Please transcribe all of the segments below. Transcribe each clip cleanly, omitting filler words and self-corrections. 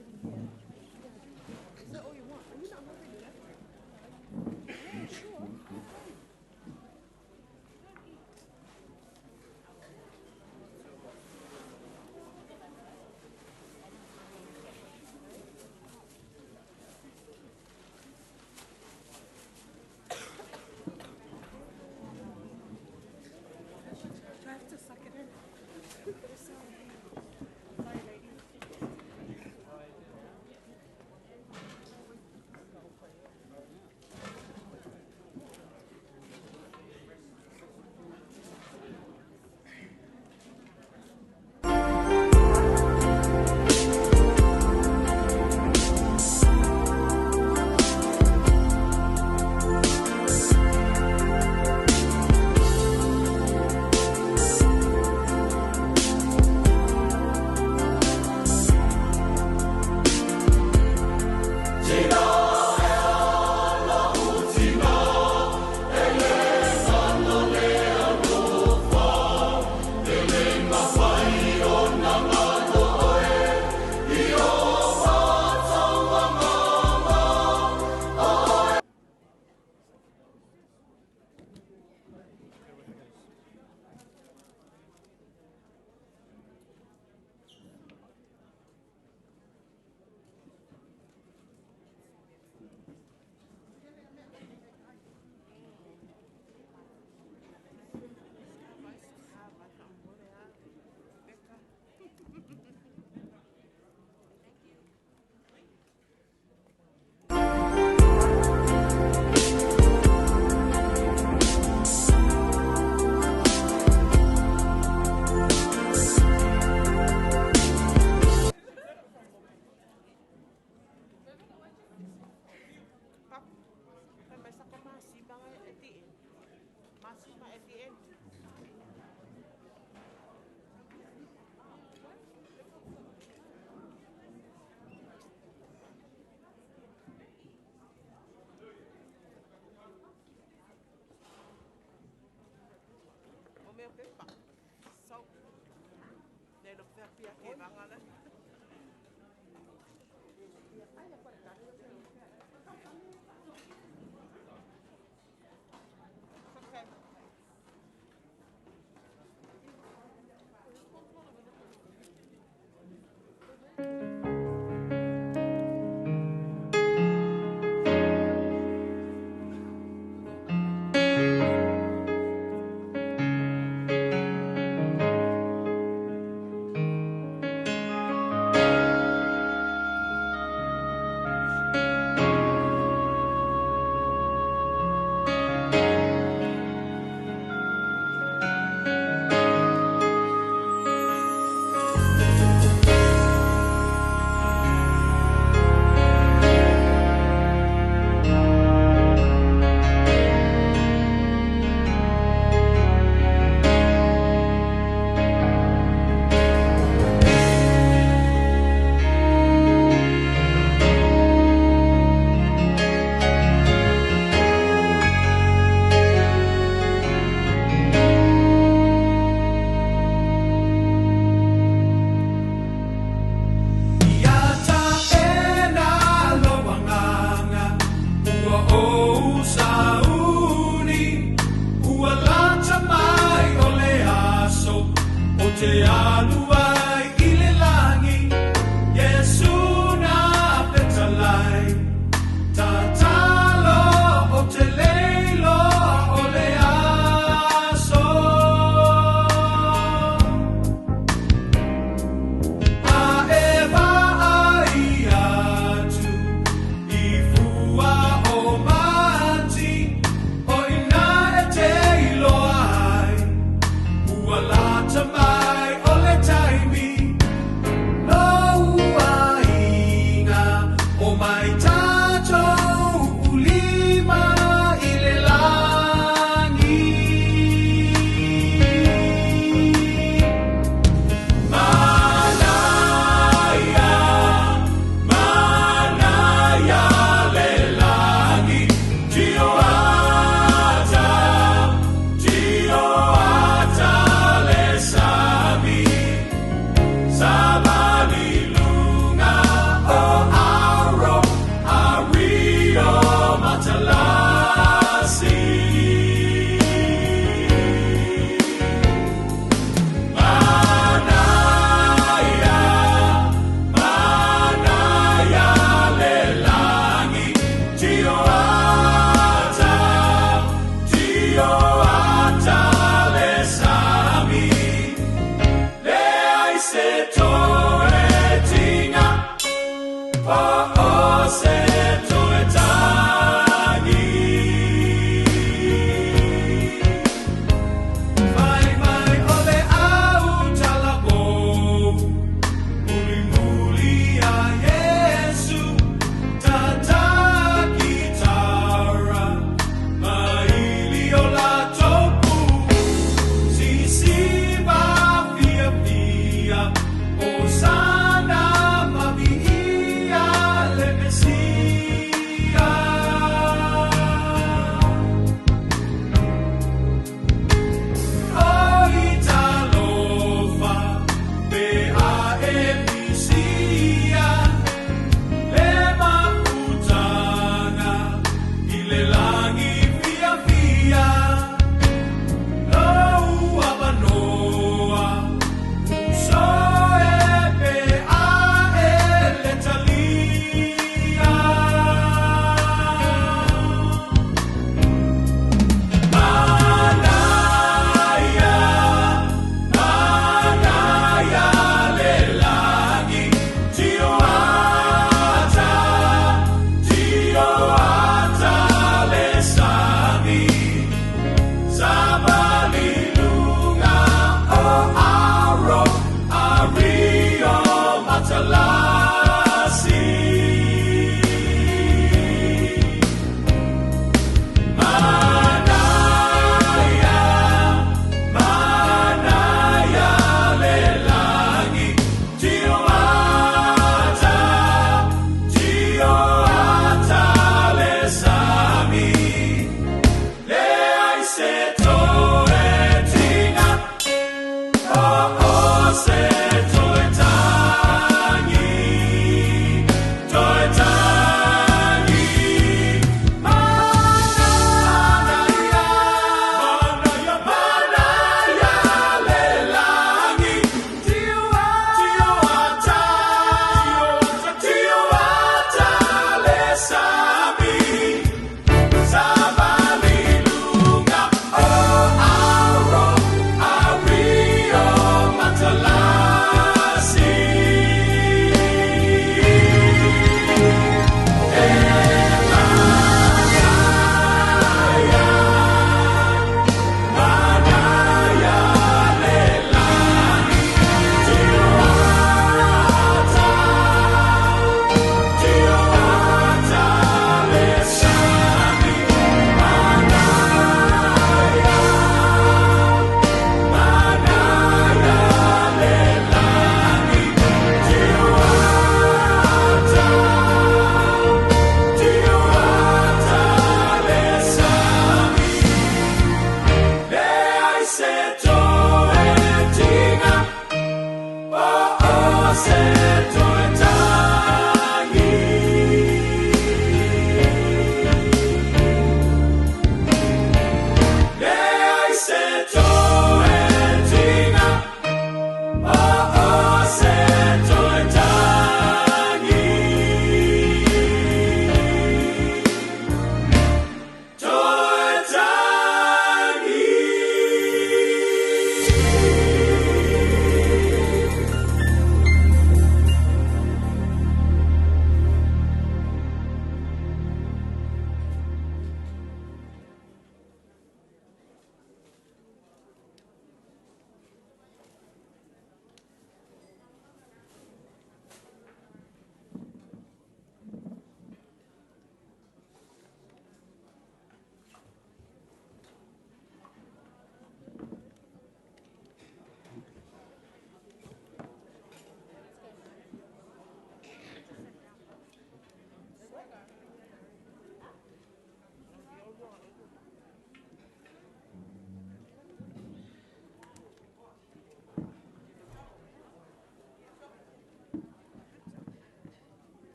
sitting here. Is that all you want? Are you not hungry today? Yeah, sure. Do I have to suck it in? Sorry, lady. Ua lata mai o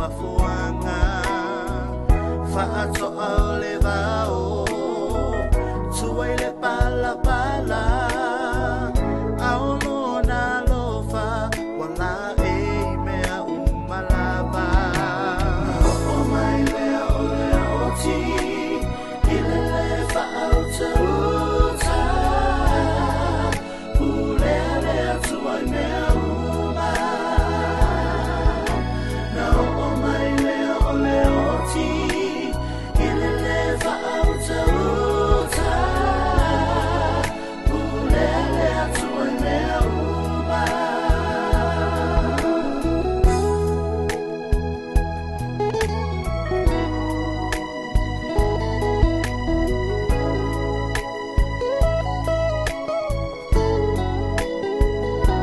mafuanga Faatoa o le vao Tuai le palapala Ao lona alofa Ua laei mea uma lava. Na oo mai lea o le oti I le lē faautauta Pulea le Atua i mea uma. Na oo mai lea o le oti I le lē faautauta Pulea le Atua i mea uma.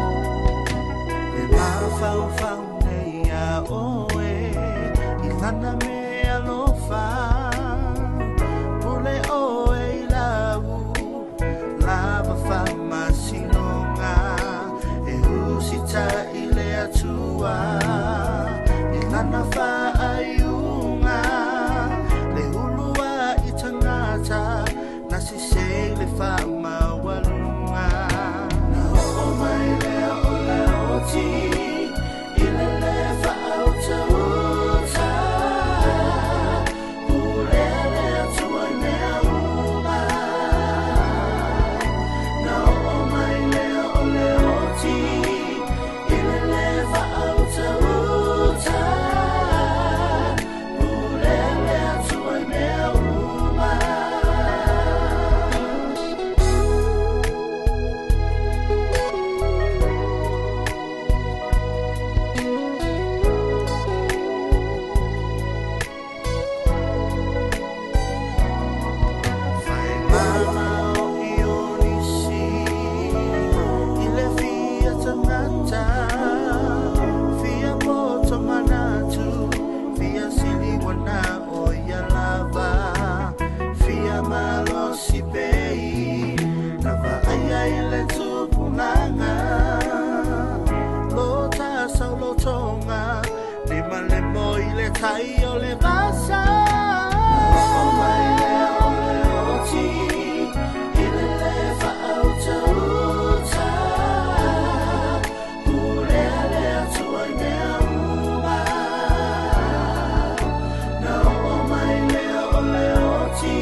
E mafaufau nei iā oe I lana meaalofa Pule oe i lau lava faamasinoga E usita'i le Atua I lana faaiuga Le ulua'i tagata Na sesē i le faamaualuga. Na oo mai lea o le oti I le lē faautauta Pulea le Atua i mea uma. Na oo mai lea o le oti I le lē faautauta Pulea le Atua i mea uma. Fai mamao i o nisi I le fia tagata Fia poto manatu Fia sili ua na o ia lava Fia malosi pei Na vaaia i le tupulaga Lo ta saulotoga Limalemo i le tai o le vasa. Na oo mai lea o le oti I le lē faautauta Pulea le Atua i mea uma. Na oo mai lea o le oti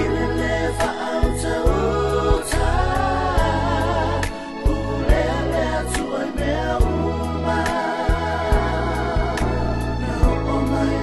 I le lē faautauta Pulea le Atua i mea uma. Na oo mai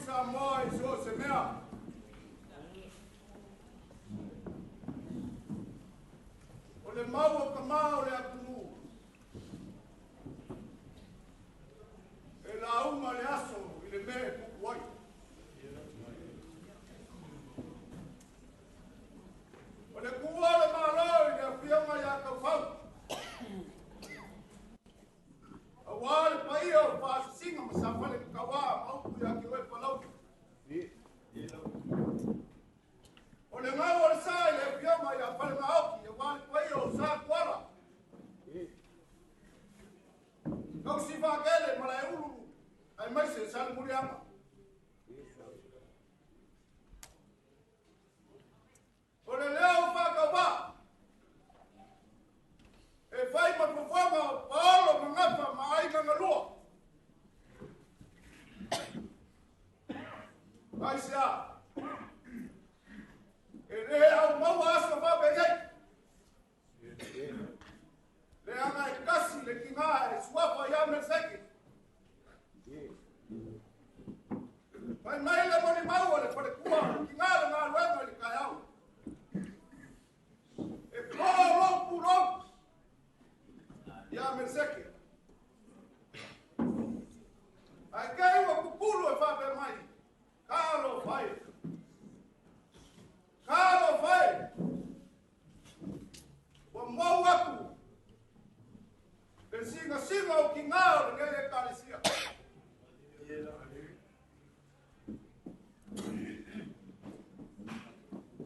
Samoa i so o se mea. O le mau o ka mā o le atunuu, e lauga le aso i le mea e tupu ai. O le tuua o le Malo i le Afioga ia Taufau, aua le paia o Faasisiga ma Safaletauā ma upu ia te oe Palauli. O le gau o le sa i le Afioga ia Falenaoti, aua le paia o Sa Tuala. Mamau atu le sigasina o kigā o lenei Ekalesia.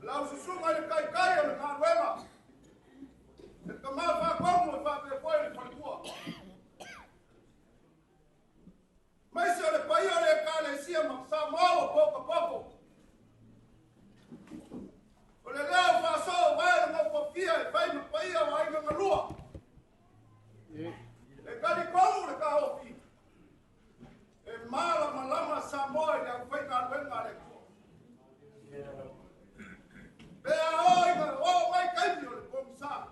Lau susuga i le taitai o le galuega, le tamā faatonu e faapea foi le faletua. Maise o le paia o le Ekalesia ma Samoa ua potopoto. O le leo faasoo vae le maufafia e fai ma paia o aiga galua. E talitonu le taofi, e malamalama Samoa i le aufaigaluega a le Atua. Pe a oo ina oo mai taimi o le pogisa.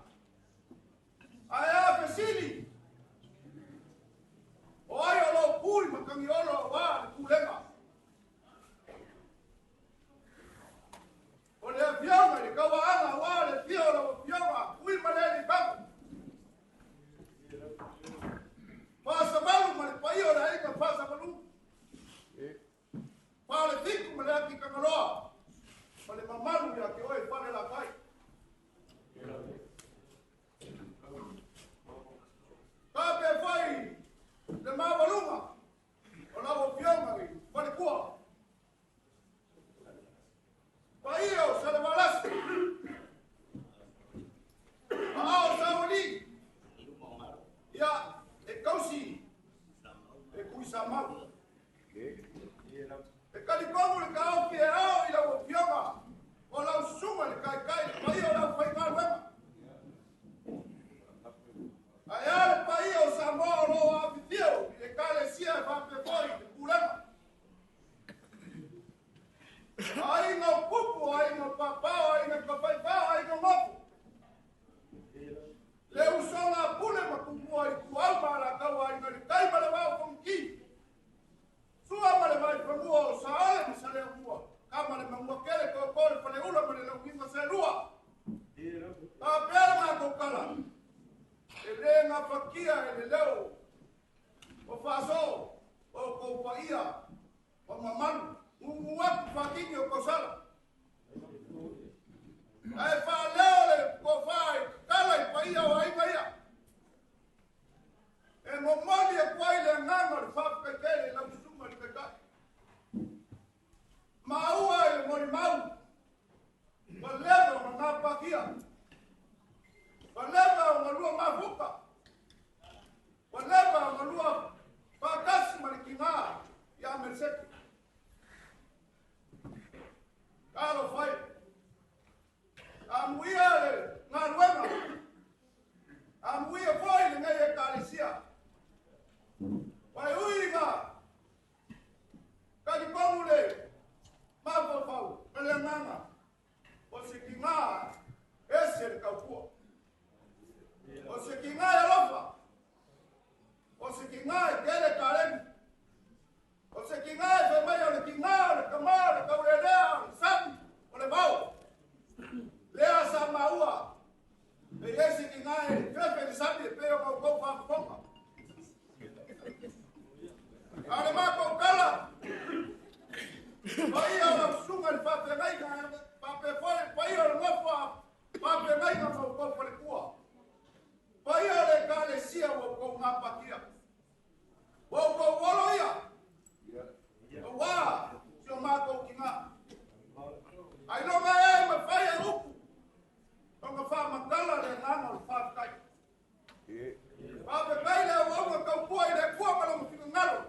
Ae a fesili, o ai o lo pui ma tagiolo aua le pulega. O le afioga i le tauaaga aua le afio o lau afioga Tuimalealiifano. Faasavalu ma le paia o le aiga Faasavalu. Falefitu ma le Atitagaloa ma le mamalu ia te oe Falelatai. Faapea foi le maualuga o lau afioga i Falekua. Paia o Salevalasi, Aao Sauali, ia e tausi e Tuisamau. E talitonu le taofi e ao i lau afioga o lau susuga i le taitai, le paia o lau faigaluega. Ae a le paia o Samoa o lo o afifio i le Ekalesia e faapea foi le pulega. Aiga o Pupu, aiga o Papa, aiga o Tafaifao, aiga o Nofo. Le usoga a Pule ma Tumua i Ituau ma Alataua, aiga i le tai ma le vaa o Fonoti. Sua ma le Vaifanua o Saole ma Saleaaumua, Tama le Manuatele, Toto le Faleula ma le Launiga Saelua. Faapea le matou tala, e le gafatia e le leo o faasoo o outou paia ma mamalu, gugu atu faatini o tausala. Ae faaleo le tofa i tatala i paia o aiga ia. E momoli atu ai le agaga o le faafetai tele i lau susuga i le Taitai. Maua i le molimau, ua leva ona gapatia, ua leva ona lua mafuta, ua leva ona lua faatasi ma le tiga ia Melesete. Talofa e, amuia le galuega, amuia foi lenei Ekalesia. Ua e ui ina talitonu le mafaufau ma le agaga o se tiga ese le tautua, o se tiga e alofa, o se tiga e tele taleni, o se tiga e fai mai o le tiga o le tama o le taulelea o le sami o le vao. Lea sa maua e i ai se tiga e fefe i le sami e pei o matou faafofoga. A o le matou tala, paia o lau susuga i le faafeagaiga, faapea foi le paia o le nofo a faafeagaiga ma outou faletua, paia o le Ekalesia ua outou gapatia, ua outou olo ia, aua si o matou tiga. Ailoga e mafai e upu ona faamatala le agaga o le faafetai. Faafetai le auauna tautua i le Atua ma lona finagalo,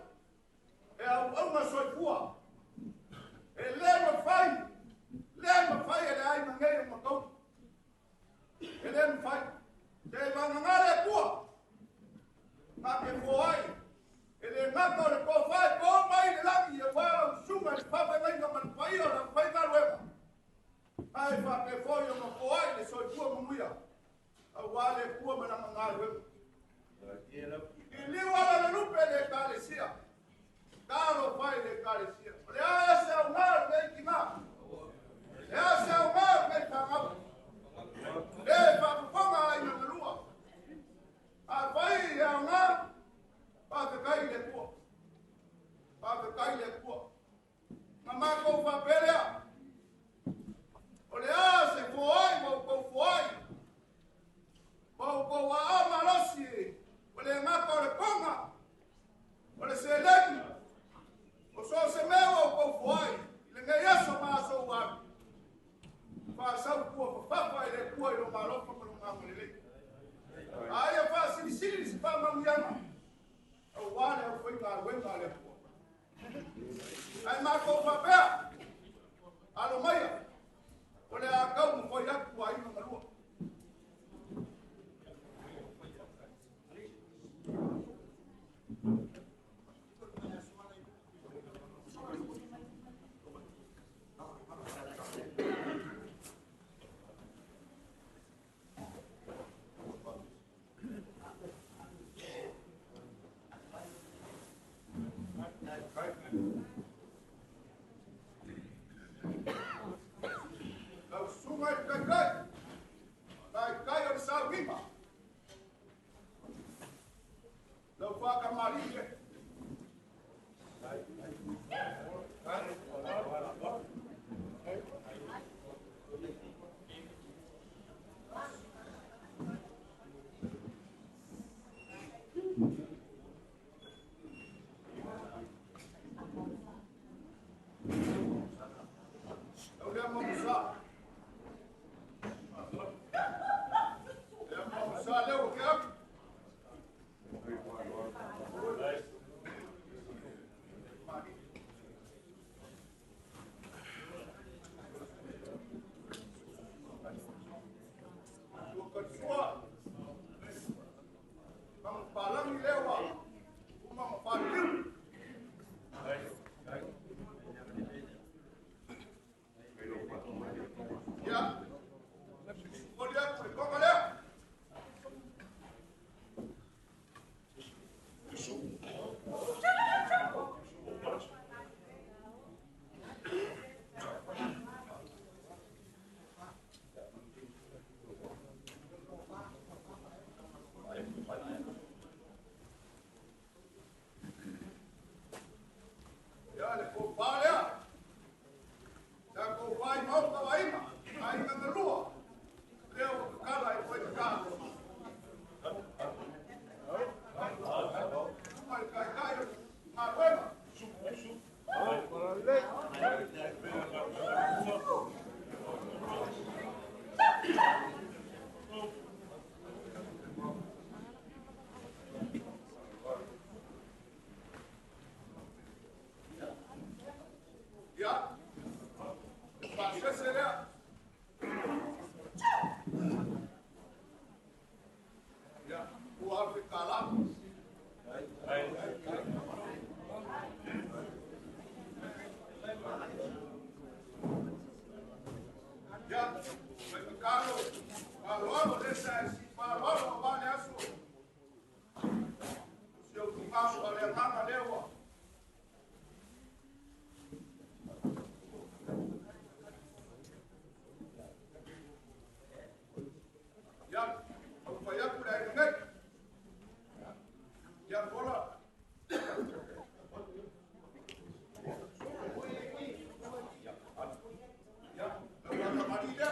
e auauna soifua. E le mafai, le mafai e le aiga nei o Matauli. E le mafai. Se vagana le Atua, na te foai, e le gata o le tofa e to mai le lagi aua lau susuga i le faafeagaiga ma le paia o le aufaigaluega, ae faapea foi ona foai le soifua manuia aua le Atua ma lana galuega. I liu ala le lupe le Ekalesia, talofa i le Ekalesia. O le a se aoga o lenei tina? O le a se aoga o lenei fanau? Le faafofoga aiga galua. Afai e aoga, faafetai i le Atua. Faafetai i le Atua. Na matou faapea lea, o le a se foai ma outou foai. Ai makou faapea, alo maia, o le a kau ma fai atu aiga ma lua. Lau susuga i le taitai, taitai o le sauniga. Lau faatamalii e. Lau lea mamusa. Lea mamusa lea ua ke atu. Ua katua. Mang palangi lewa. Uma mafaliu. Ia. Oli atu le tonga lea. Ia le kopa lea. Sa kopa i mauta wa ima. Ai nga lua. Lea ua kakala i koe kaka. Mai kai kai o galuega. Ia. Le pasese lea. Ia. Ua afe kala. Ia. Mai kakalo. Alo alo le sa e si alo alo wa le aso. Si au tumaso a le anganga lea ua. Ia, au fai atu le aiga nei. Ia, fola. Ia, lau wata lea.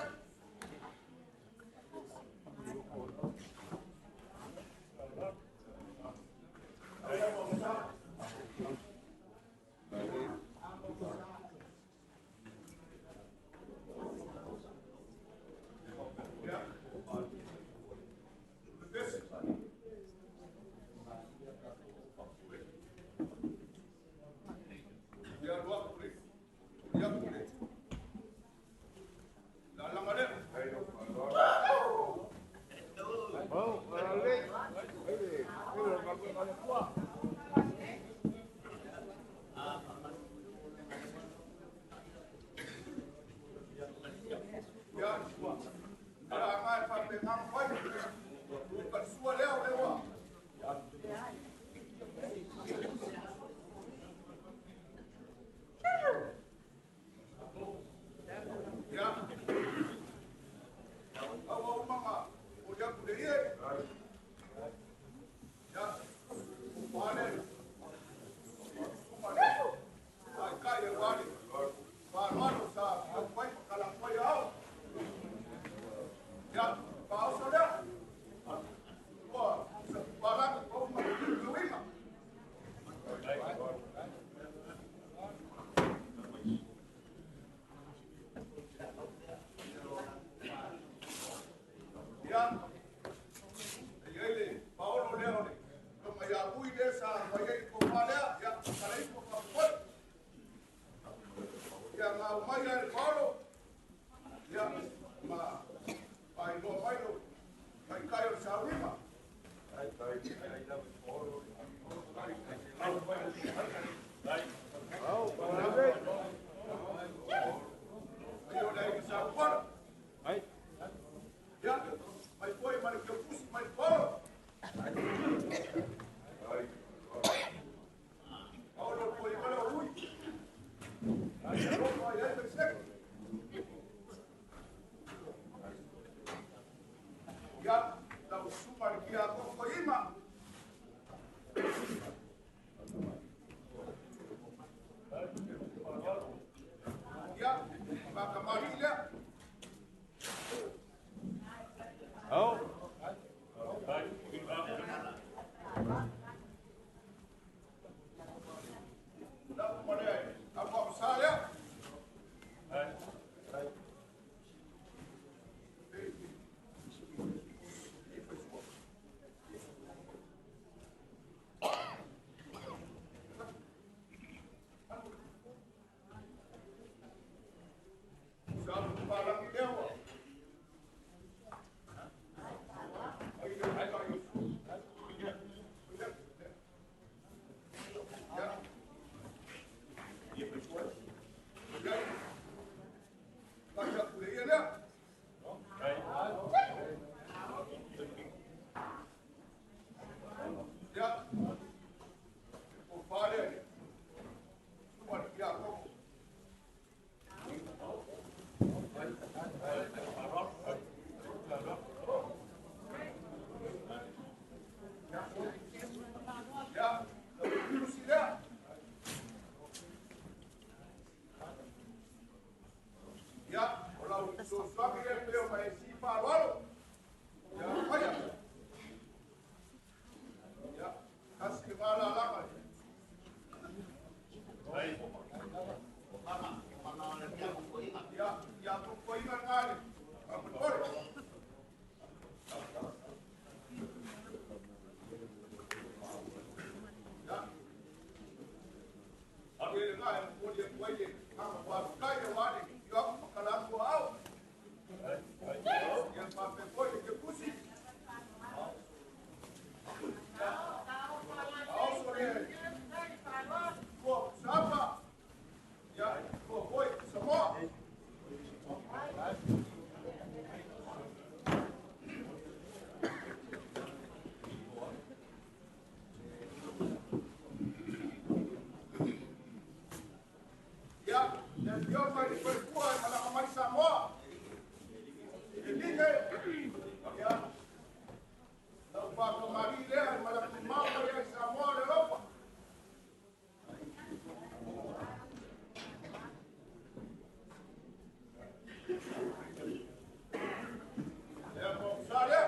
Ia. Pepesi. Ia, lua kule. Ia kule. La langa lea. Ia, ala ngai fa pe ngang fai. Ua ka sua lea o lewa. Ia. Au au manga o ia kule ie. Ia. Wale. Suma le. Ai kai e wale. Fa loalo sa au fai kala fai au. Ia, pa au sa lea. Ua, sa palagi pa uma luima. Ia. Taitai o le sauniga. Ai o le aiga Sapuala. Ia, mai foi ma le Keufusi mai Paolo. Paolo foi ma le Ui. Ai alofa ai ai Meliseke. Ia, lau suma le kia koko ima. Ia, whakamari lea. Lau marea, au whamsa lea. Sa palangi lea wa. Ai le ai ai. Ya. Ya. Kai aku le ia lea. Ya. O fale. Suma ia koko. Ya, lau kusi lea. Ya, o lau sosoaki le peo mai si whaloalo. Ya, paia. Ya, kasi le wala langa. Ya, ya ko inga ngale. Ka motore. Ya. Ke le ngai mo le ko ile ka wa kai le wale yo kala ko au. Ya pa pe ko le ke pusi. Au so le. Ko sapa. Ya ko hoi Samoa. Ya, le dio mai le kua e malanga mai Samoa. E like. Ya. Lau pa ko mari lea e malanga mau mai ai Samoa le lopa. Lea mo sa lea.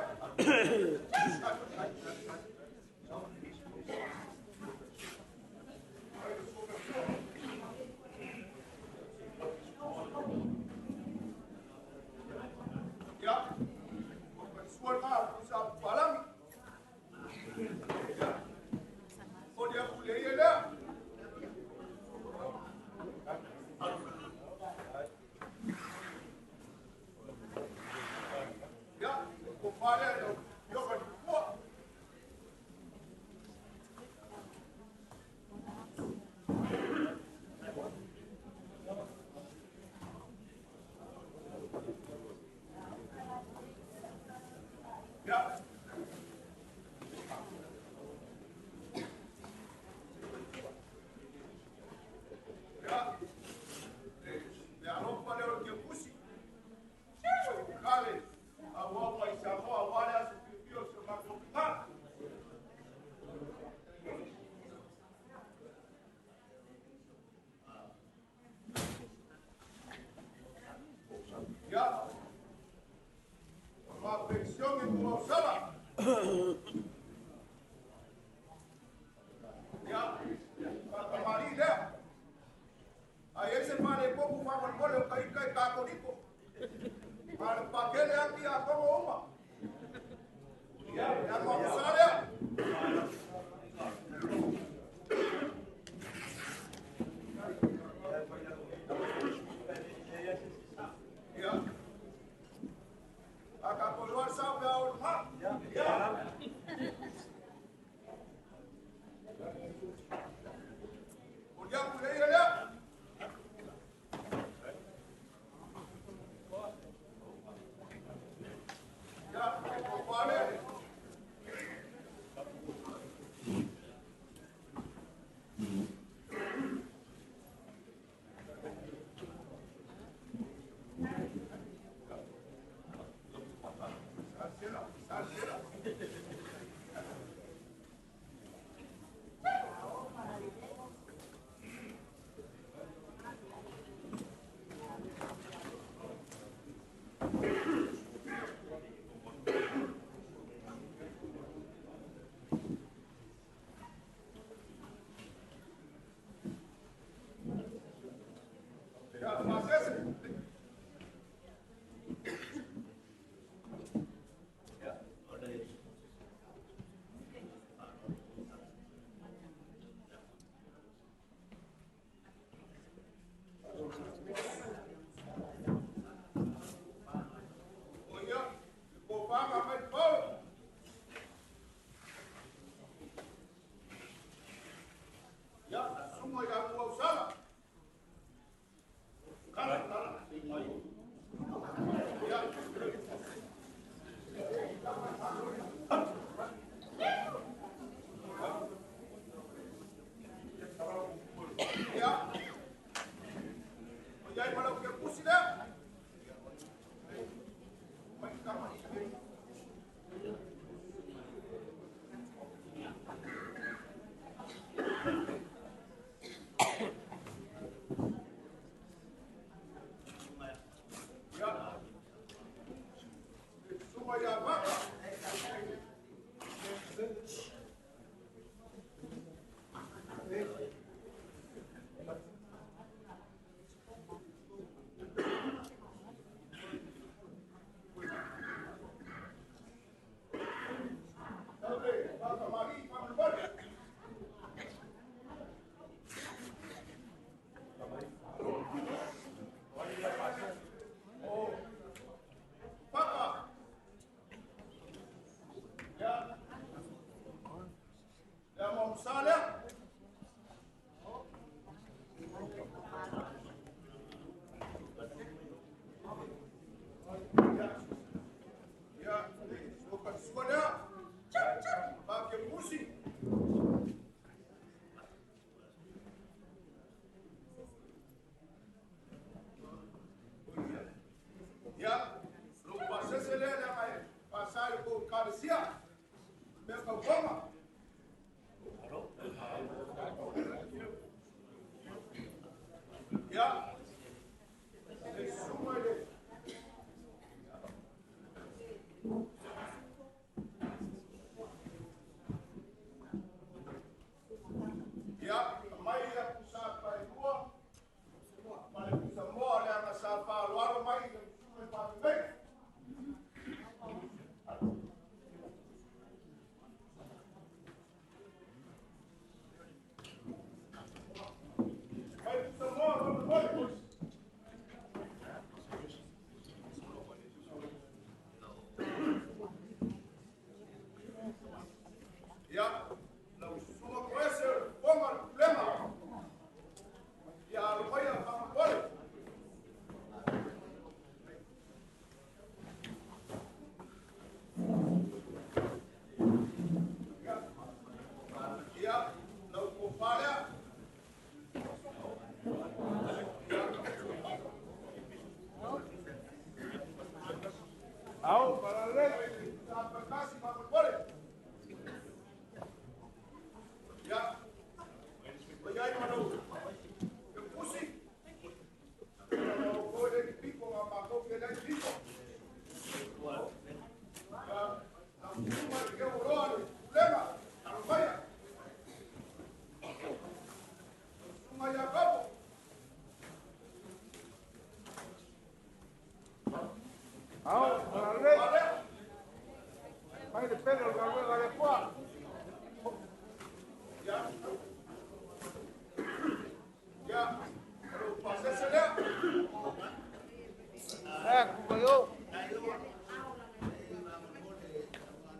Ya. O ka sua ngā ku sa palangi. Ya. O dia ku le ia lea. Ya, ko whare yo yo ka kua. Ya. Ya. Le alofa leo le pusi. Kale, a wau mai Samoa, wale aso piopio se mako pinga. Ya. Ma pensión e tua sala. Ya. Whakamari lea. Ai ese pale poku whamon o kai kai kākoniko. Pale pakele aki a kongo uma. Ya, ya ma lea. Ya. A ka ko loa sa pe au ma.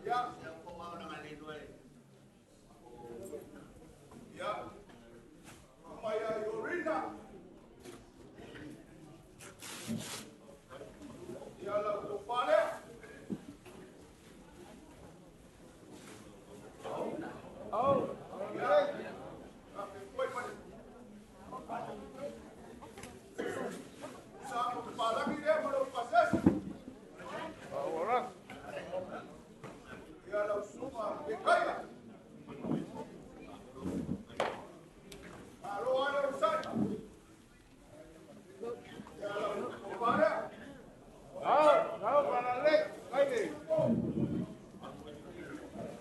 Ya. Maya Yorina. Ya la Kopale. Oh, Ya. Sa mo palagi le mo pasas. Ora. Ya la suma de kaya. Alo ala usai. Ya la Kopale. Au, au, para le, kaile.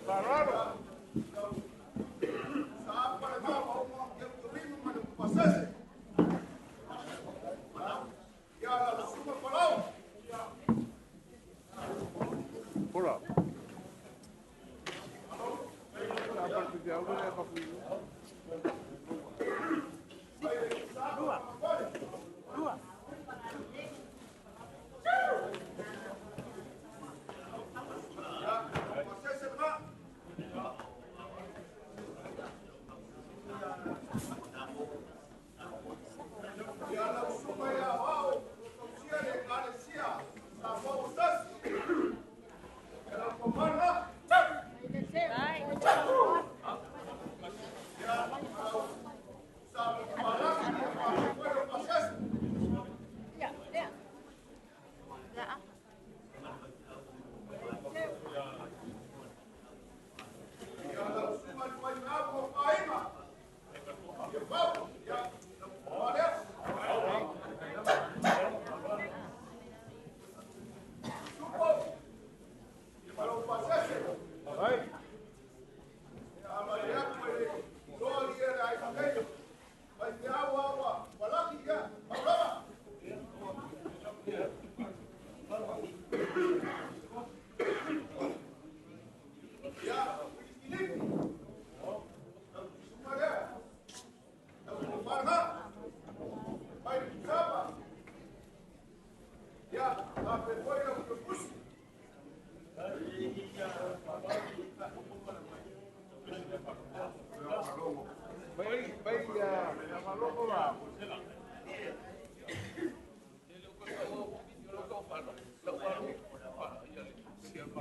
Pararo. Sa para ma mo ke tulim mo pasas. Ya la suma palau. Hola. A partir de ahora, Pasas ma. Ya la suma ya wao. Sia le kale sia. Sa mo usas. Ya la kopana. Sa mo palagi mo pasas. Ya la suma le mai mo paima. Ya pau. Ya la kopana. Supo. Ya lo pasas. Ai. Ya, a pepoira o pusi. Vai, vai, ya, maloko ba.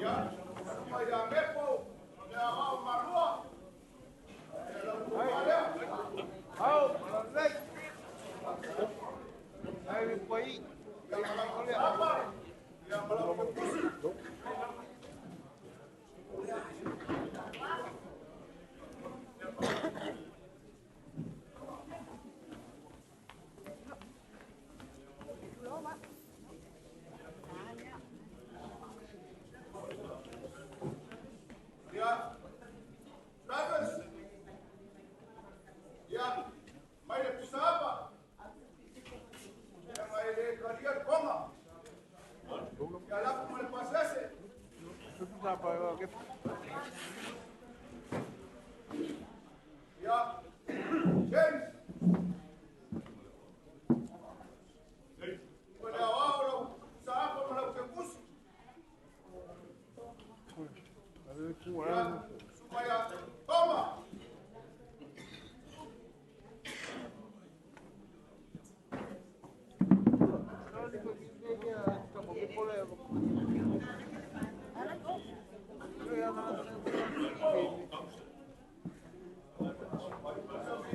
Ya, ya mepo, ya wao marua. Ya la kupalea. Au, para le. Ai, mi poi. Ya malapa, ya malapa pusi. Ya, Travis. Ya, mai le pusapa. Ya mai le karia konga. Ya la kuma le pasese. Tutu sa pa, ke. Ya, James. Wala wao la saapa mala ukepusi. Ai, ku Ya, sumaya toma.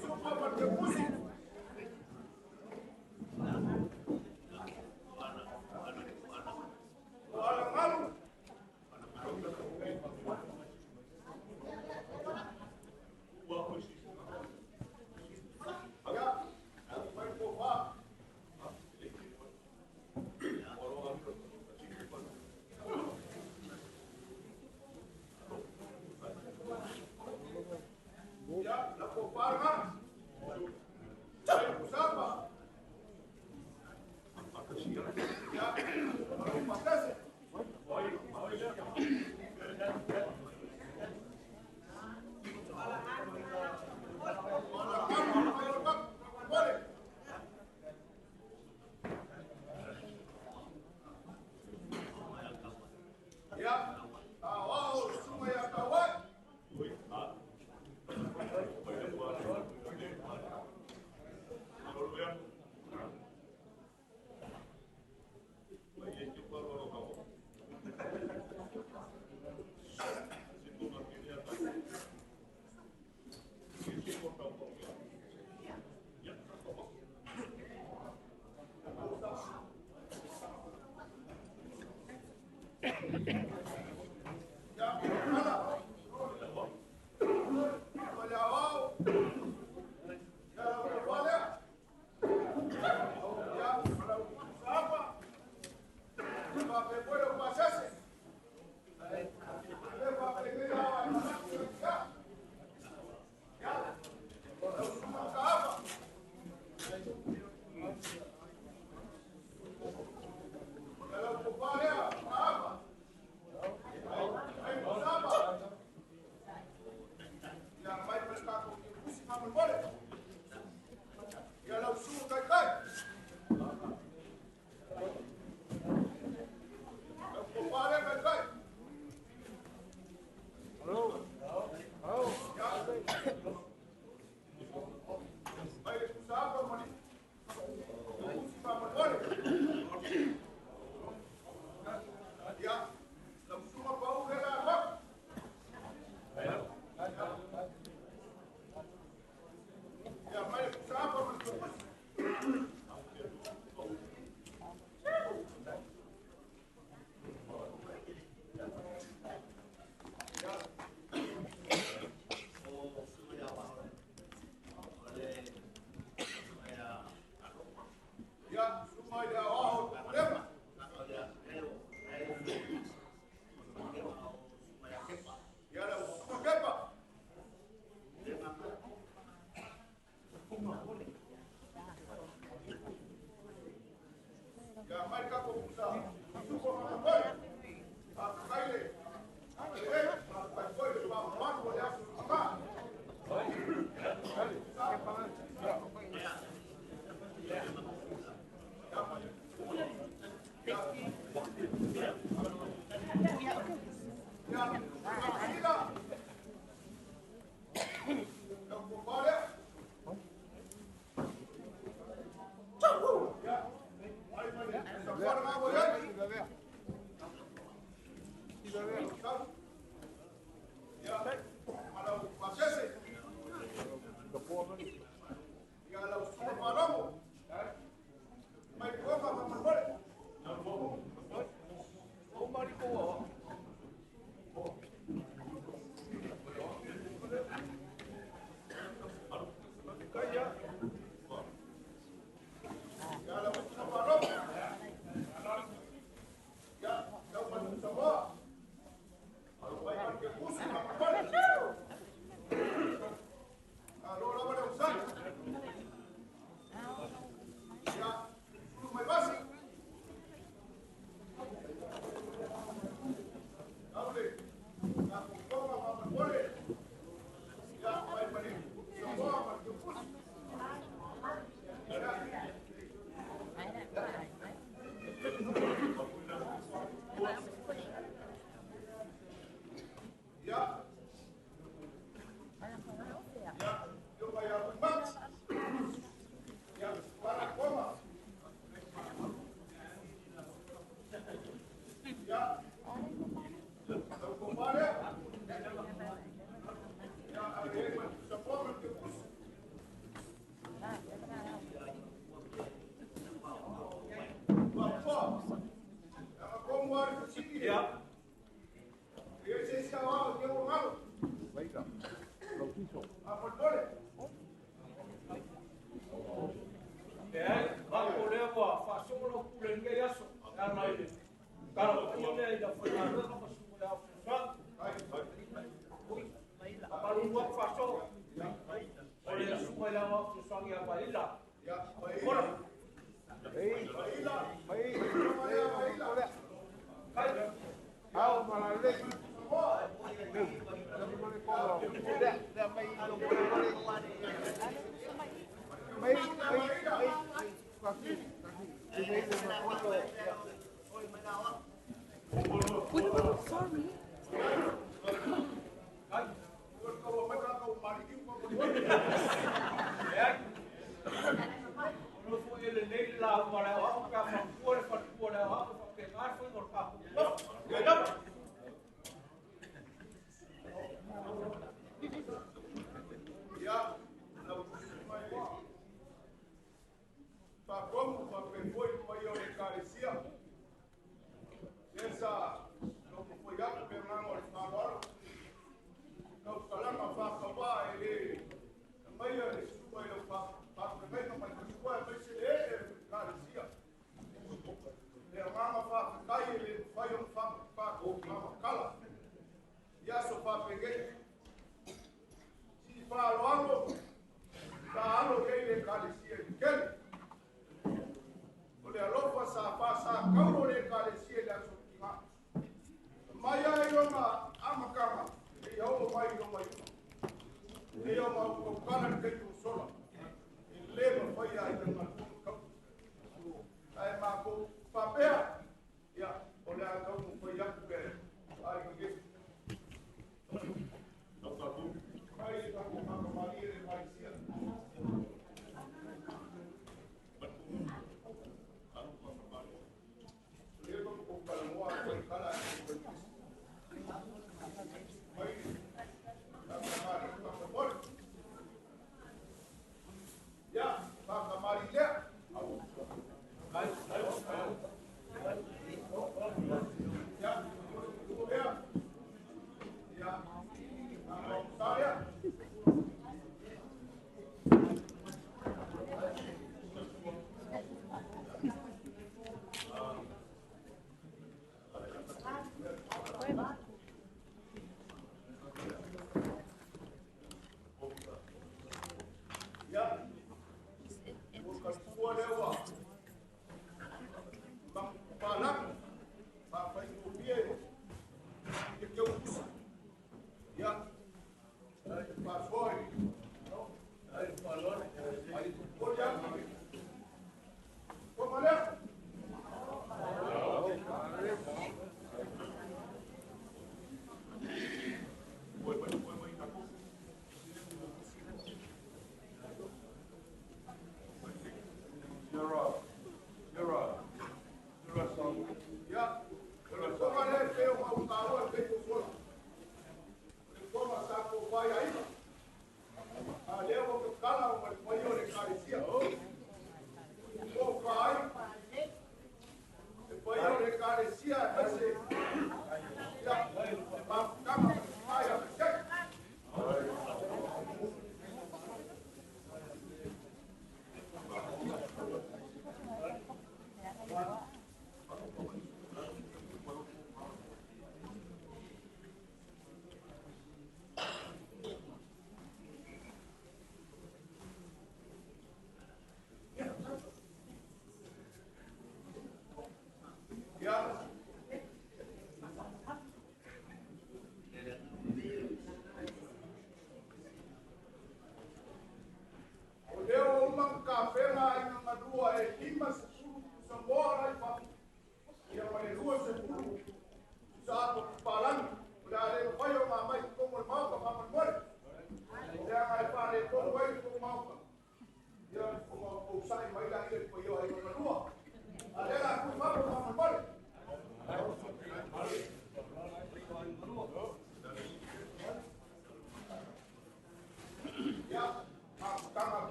Supa mala ukepusi. Wala malu. Sorry.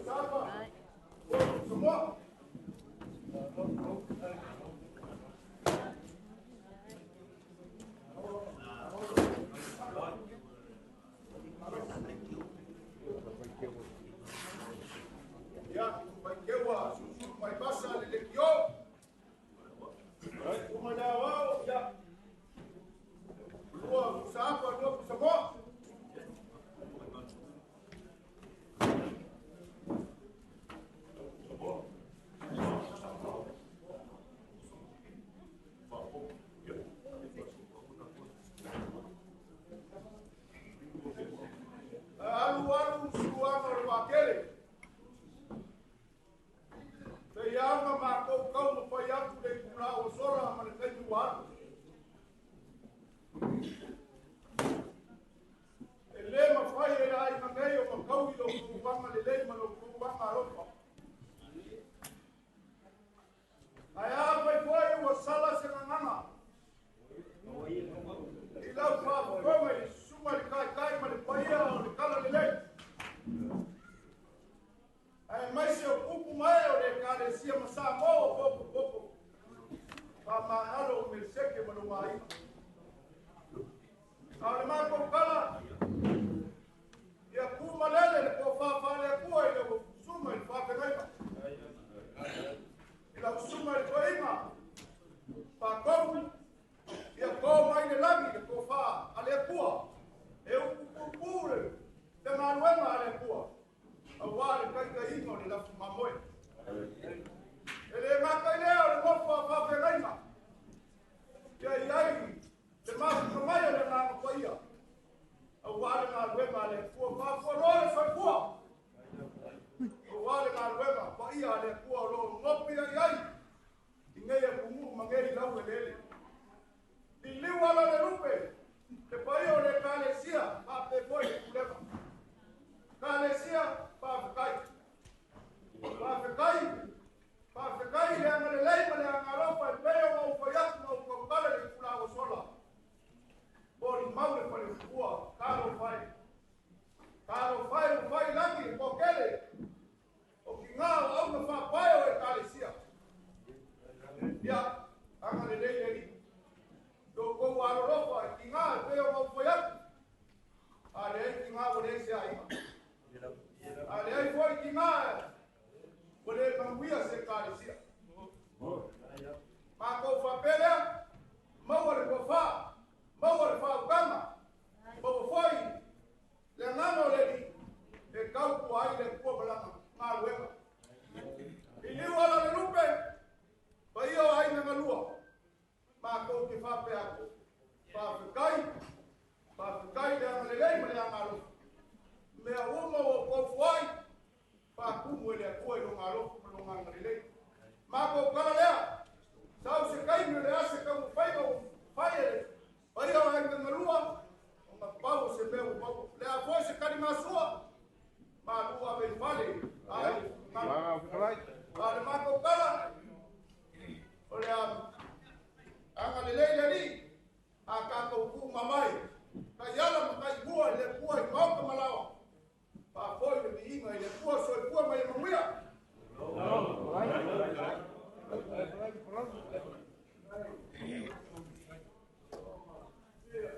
Pusa Apa, lua Pusa Moa. Ia, Vaikeua, susulu mai vasa le lekio. Uma le awao, ia. Lua Pusa Apa, lua Pusa Moa. Alu alu suluaga o le vaatele. Peiaga makou kau ma fai atu le itulā ua sola ma le taimi ua alu. E lē mafai e le aiga nei o makaui lo outou agalelei ma lo outou agalofa. Ae afai foi ua sala se gagana i lau faafofoga i le susuga i le taitai ma le paia o le talalelei, aemaise o tupu ma e o le Ekalesia ma Samoa ua popopopo, faamagalo o Meleseke ma lona aiga. A o le matou tala, ia tumalele le tofa faale-Atua i lau susuga i le faafeagaiga, i lau susuga i le toeaina Faatonu, ia to mai le lagi le tofa a le Atua e upupupu le galuega a le Atua aua le taitaiga o le lafu mamoe. E le gata i lea o le nofo a faafeagaiga, ia i ai le mafuta mai o le Agaga Paia aua le galuega a le Atua. Faafualoa le soifua aua le galuega paia a le Atua o lo o nopi ai ai i nei atunuu ma nei laueleele. Liliu ala le lupe, le paia o le Ekalesia, faapea foi le pulega. Ekalesia, faafetai. Faafetai, faafetai i le agalelei ma le agalofa e pei ona ou fai atu ma ou tautala i le itulā ua sola. Molimau le falefua, talofa e. Talofa e ua fai i lagi le toatele o tiga o auga faapae o Ekalesia. Ia, agalelei le Alii. Lo outou alolofa e tiga e pei ona ou fai atu. A leai tiga ua leai se aiga. A leai foi tiga ua le manuia se Ekalesia. Matou faapea lea, maua le tofa, maua le faautaga, maua foi le agaga o le Alii e tautua ai le Atua ma lana galuega. Liliu ala le lupe, paia o aiga galua, matou te faapea atu, faafetai, faafetai le agalelei ma le agalofa. Mea uma ua outou foai, faatumu e le Atua i lona alofa ma lona agalelei. Matou tala lea, sau se taimi o le a se taumafaiga ua fai e le paia o aiga galua, ona pau o se mea ua maua. O le a foi se taligasua, malu ave i fale, ai, a o le matou tala, o le agalelei le Alii, a tatou tuumamae, taiala ma taimua i le Atua i maota ma laoa, faafoi le viiga i le Atua, soifua ma ia manuia.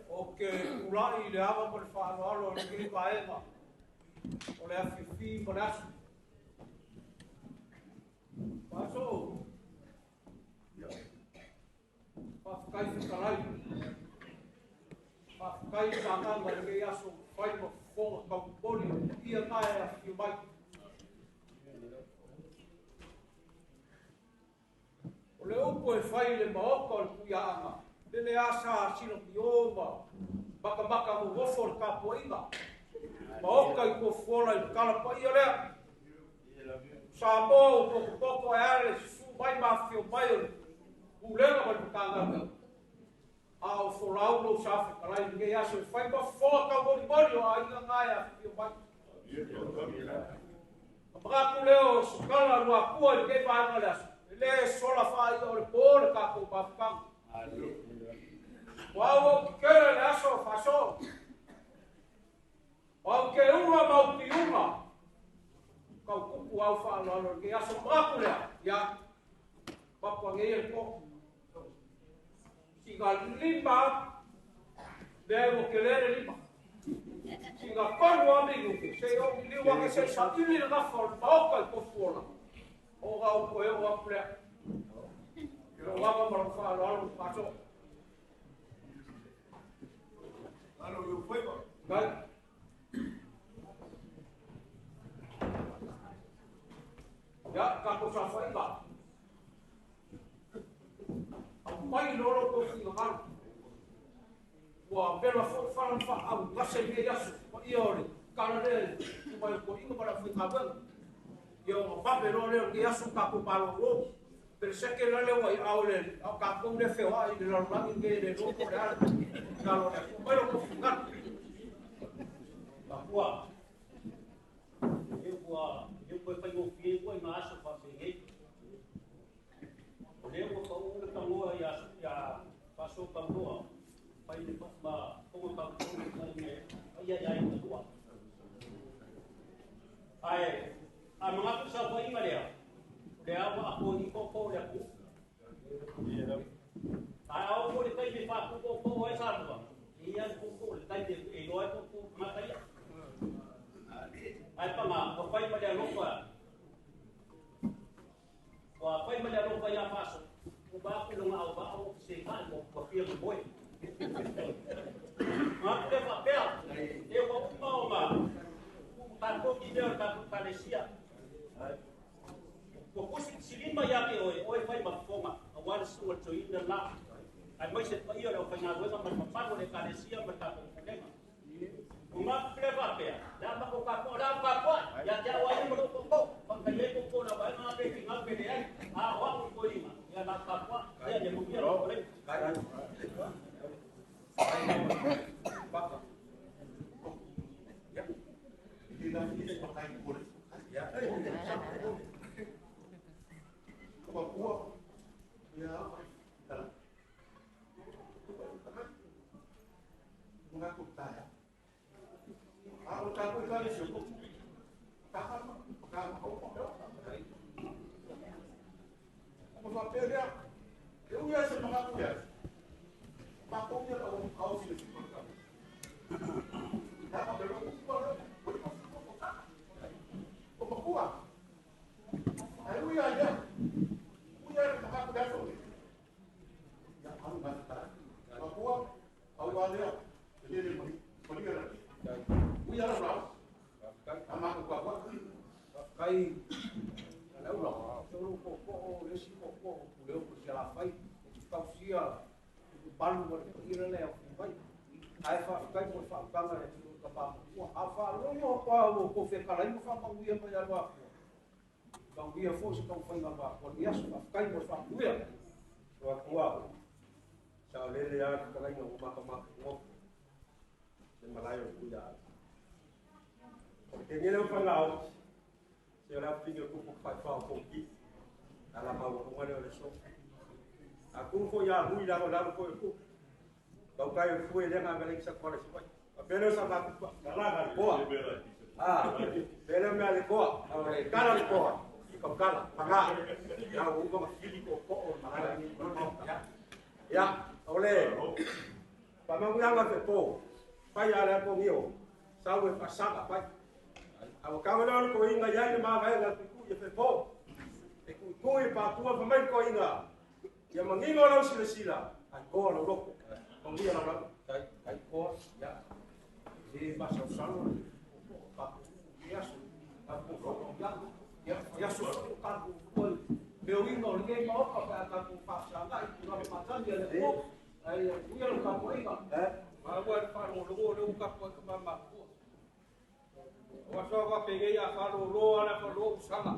Ou te tulai i le ava ma le faaaloalo o lenei vaega o le afiafi ma le aso. Faasoo, faafetai fetalai, faafetai le agaga i lenei aso fai ma fofoga taumomoli o paia na e afifio mai. O le upu e fai i le maota o le Tuiaaga, lele asa silapio ma matamata nonofo le tapuaiga. Maota i Tofuola i le tala paia lea. Samoa ua potopoto ae a le susu mai ma afifio mai o le Pulega ma le Matagaluega. A o folau lou sa fetalai i lenei aso e fai ma fofoga taumolimoli o aiga na e afifio mai. Na manatu lea o se tala luatua i lenei vaega o le aso, e le sola faaia o le po le tatou mafutaga. Ua auau tetele le aso faasoo. O au te ula ma au piuga, tau tupu. Upu au faaaloalo i lenei aso. Manatu lea, ia, papu ane ia le toa. Sina 5 lea ua tele le 5. Sina 3 lava minute, se i ou liliu ane se i saili le gafa o le Maota i Tofuola, ona ou toe oo atu lea. I lou ava ma lou faaaloalo Faasoo. Alo i ou faiva. Kai. Ia, tatou saofaiga. Aumai loa lo outou finagalo. Ua vela foi fala ma faaugase i lenei aso. Paia o le tala lea i tuma i o toeaiina ma le aufaigaluega. Ia ona vave loa lea o lenei aso tatou malolo. Pelesete la lea ua i aao le Alii, a o tatou lea feoai i le lalolagi lenei e le iloa po o le a le finagalo o le Atua. Aumai lo outou finagalo. Makua, e ua e ua faigofie foi ma aso faapenei. O lea ua pau le tagoa ia ia Faasootauloa fai le ma fono tautonu mai le paia ia i talua. Ae a manatu saofaiga lea, o lea ua apo i popo o le atunuu. Ae a oo foi le taimi e faatupopo ai Samoa, e i ai le popo le taimi e iloa ai popo o tagata ia. Ae paga, ua fai ma le alofa, ua fai ma le alofa ia Faaso, ua vaai atu lona auvaa ua fesegai ua fia momoe. Manatu lea faapea, e ua uma ona tatou mea o le tatou Ekalesia. Ua tusi silima ia te oe, oe fai ma fofoga, aua le susuga i le toeaina la. Aemaise le paia o le aufaigaluega ma le mamalu o le Ekalesia ma le tatou pulega. O manatu lea faapea, le a matou tapuai, o le a tapuai, ia te au ai ma lou popo, faafetai ai popo na vaega pe finau pe leai, a o au i toeaina, ia la tapuai, ia ia manuia lau fetalaiga. Baka. Papua, ya, tala. Mengaku taya. Aku takut kali sih. Tahan, pegang kau. Apa faapea lea? E ui ai se manatu ia. Matou ia kau kau sila si kau. Ya, ma belo ku ku le. O makua. Ai ui ai ia. Ui ai manatu lea so. Ya, alu ma ta. Makua, au wa lea. Le le mali. Mali la. Ui ala rau. Ama ku kwa kwa. Kai le ula, solo ko ko o le si ko ko o le o se la fai, e tausia i palu ma le paia lea o fai. Ai fa kai mo fa kanga le tu ka pa mo. A fa lo yo pa o ko fe kala i fa ma uia mai alwa. Ka uia fo se ka fai ngā ko ni aso fa kai mo fa uia. Ua kua, sa o lele a ka kalainga o maka maka ngo. Le malai o kuia. O te ngele o whangao, se o la pinga kupu whai whao kōki, a la mau o ngane o le so. A ku fo ia hui la o lalo ko e ku. Kau kai o fue le ngā ngale ki sa kwale si wai. A pele o sa maku pa, kala le koa. A, pele mea le koa, a le kala le koa. I kau kala, panga. Ia o uka ma fili ko ko o malai ni Ya, ole. Pa mangu fe po. Pai a le po ngio. Sau e fasaka pai. A o kawe leo ko inga iai le mavae nga kuku i fe po. E kuku i papua fa mai ko inga. Ia mangingo lau sila sila. Ai koa lau loko. Manguia lau lau. Kai kai koa, ya. Le ma sa salo ko ka ya so. Ka ko ya. Ya ya so ka ko ko me o inga o le ma o ka ka ko fa sa ga i ku ma ta ya le ko. Ai uia lo ka ko inga. Eh? Ma ua le faalogologo o le uka koa ka mamakua. O asoa faapegei a faalōlō ala falō usaga.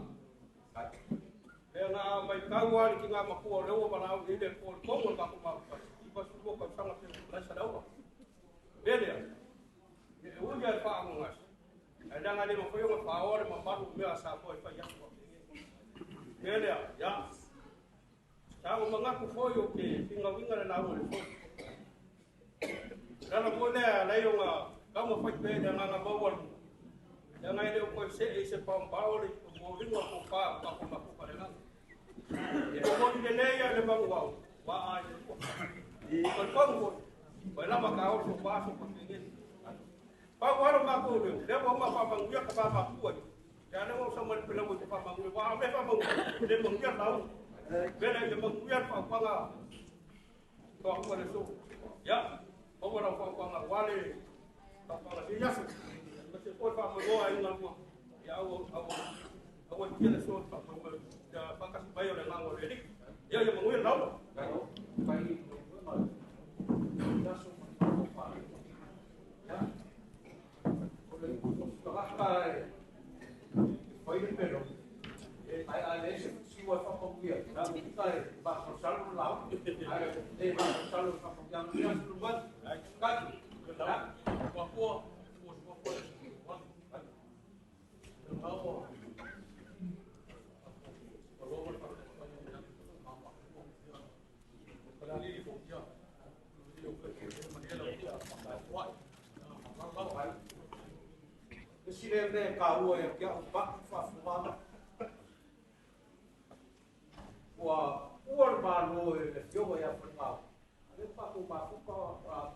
Lea na mai tau ale ki ngā makua o le ua valaau i le po le tongo le tatou mafufai. 92 tausaga pe laisa le aua. Le lea, e ui ia le faagogasi. Ae leaga le mafai ona faaoa le mamalu o mea a Samoa e fai atu faapegei. Le lea, ia. Sa ua manatu foi o ke figauiga le lauga le foi. Lala foi lea alai ona taumafai pea i le agaga maua luga. Leaga e le o toe see i se paopao le O lingua ko pa ka ko ma ko ka le la. E mo ni le le ya le ma wa wa ai le ua. I ko ko ko. Ko la ma ka o so pa so ko ke. Pa wa ro ma ko le le wa ma pa ma nguia ka pa ma ku ai. Ya le wa sa ma le mo pa ma nguia wa me pa ma le mo nguia lau. Vele le mo nguia pa pa ga. Ko ko le so. Ya. O wa ra pa pa ga wa le pa pa ga ya so. Ma se ko pa ma go ai nga mo. Ya o o o o le so pa pa ma ya pa ka si pa yo le nga mo le ni. Ya ya mo nguia lau. Kai ya so ma ko pa. Ya. O le tagata e fai le pelo. Ai ai le se si wa fa ko ia. Na ka e ba ko salu lau. Ai e ba ko salu fa ko ia ia lu ba. Ka Ya. Wa ko ko ko ko wa. Wa Si le me ka ua e kia o pa fa fumana. Ua ua le malo e le fioga ia whangau. Ale pa ko mafuka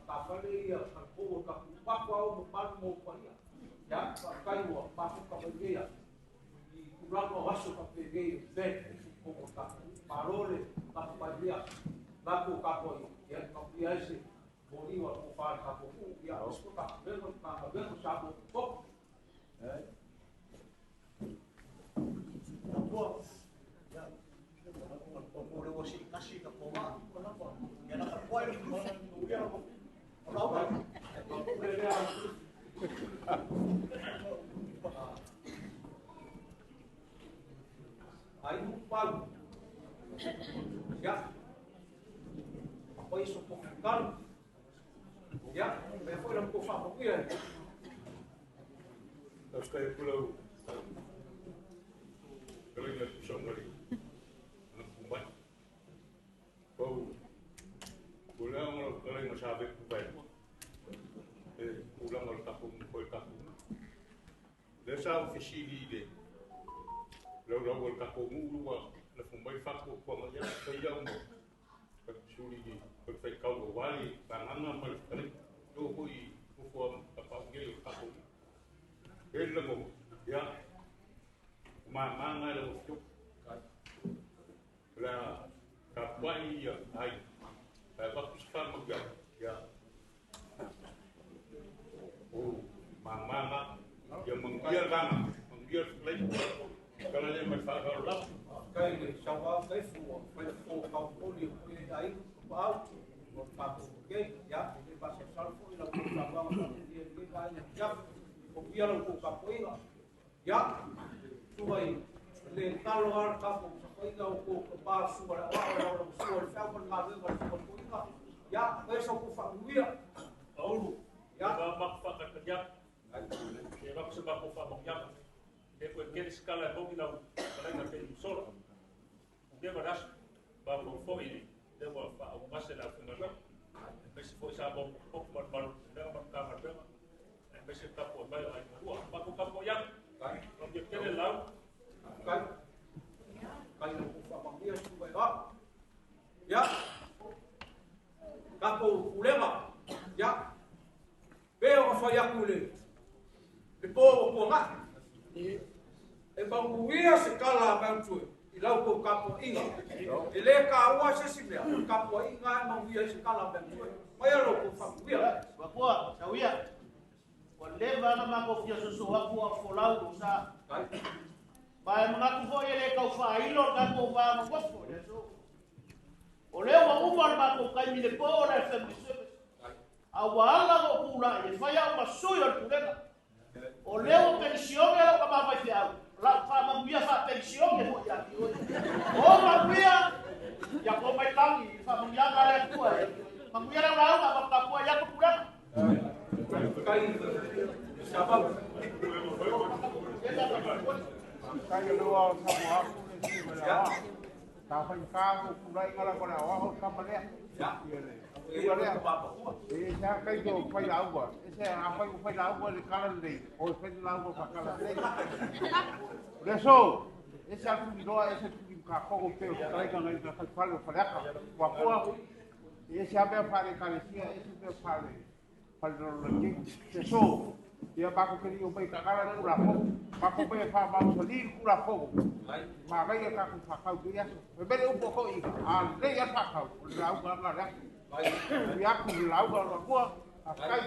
ka whale ia ka ko ka paku au mo palu mo pa ia. Ya pa kai ua mafuka mai ia. I kuranga o aso ka pe nei be ko ko ka parole ka pa ia. La ko ka ko ia ka ia se mori wa ko fa ka ko ia ko ka be ko ka be ko sa ko ko. Ko ya ko le wo si kasi ka ko ma ya na ka ko ai ko ya ko lau Ai mu pau. Ya. Ko iso ko kal. Ya, me foi la ko fa ko ia. Kai pulau kalinga kusangari ang kumai. Pau pulang lo kalinga sabe kumai. E pulang lo tapung koi tapung. Le sa ofisili le. Lau lau o tapung ulua na fumai fako kwa ma ya kai ya mo. Ka suli ni ko fai kau o wali panganga mal kali. Do ko i ko ka pa nge tapung. E le mo ya ma ma le mo fiu la ka pai ya ai pa pa pa mo ya ya o ma ma ma ya mong dia gana mong dia lei kala le ma fa ga la Kai le sa wa kai fu fai fo ka ko li ko ai ko au o pa ko ke ya le pa se sal fu la ko sa wa ka ni ni ga ya ya ko ia lo ko ka ko ia ya tu vai le talo ar ka ko sa ko ia ko ko pa su wa wa wa su wa sa ko na le ko ko ia ya kai so ko fa ia Aulu ya ba ma fa ka ya e ba se ba ko fa mo ya e ko ke skala ko ki la kala pe sola. De varas ba ko fo i de wa fa o ma se la fu na me se fo sa bo ko ma ma ma ma ka ma ma me se ka po ba ai ua ba ko ka po ya kai no ke ke la kai kai lo ko fa ma ia su wa ya ka ko ulema ya pe o fa ya kule le po ko nga e ba uia se kala ma tu i lau ko ka po inga e le ka ua se si mea ka po inga e ma uia se kala ma tu mai lo ko fa uia Wa kua, sauia. Wa leva na mako fia soso aku a folau o sa. kai Ba e mangaku fo ele kau whailo ka ko wha mawafo le so. O leo wa uma le mako kai mi le po o le family service. A wa ala o pula e whai au masui o le pulega. O leo pensione lau ka mawai whiau. Lau wha mamuia wha pensione ho ia ki oi. O mamuia, ia ko mai tangi, wha mamuia ka le atua. Mamuia rau rau ka whakapua ia ko pulega. kai sa ba Kai lo a sa mo aku le si me la. Ta fai ka ko kulai ngala ko la wa ho ka ma le. ya Ia le. e le pa pa ua E sa kai ko fai la ua. E sa a fai ko fai la ua le kala le. O fai la ua pa kala le. O le aso, e ese lava le tuliloa, ese le tulimatafogo pei o fetalaiga nai gataifale o Faleata. Tuatua, e ese lava mea faale-Ekalesia, ese mea faale-lalolagi. Le aso, ia matou te le i omai e tatala le Tulafono, matou omai e faamausali le Tulafono, manaia tatou faatau i lenei aso. Fai mai le upu a toeaiina, a lelei lava le faatau, o le lauga lava lena a le aso. Manuia atu i le lauga lona lua. Faafetai.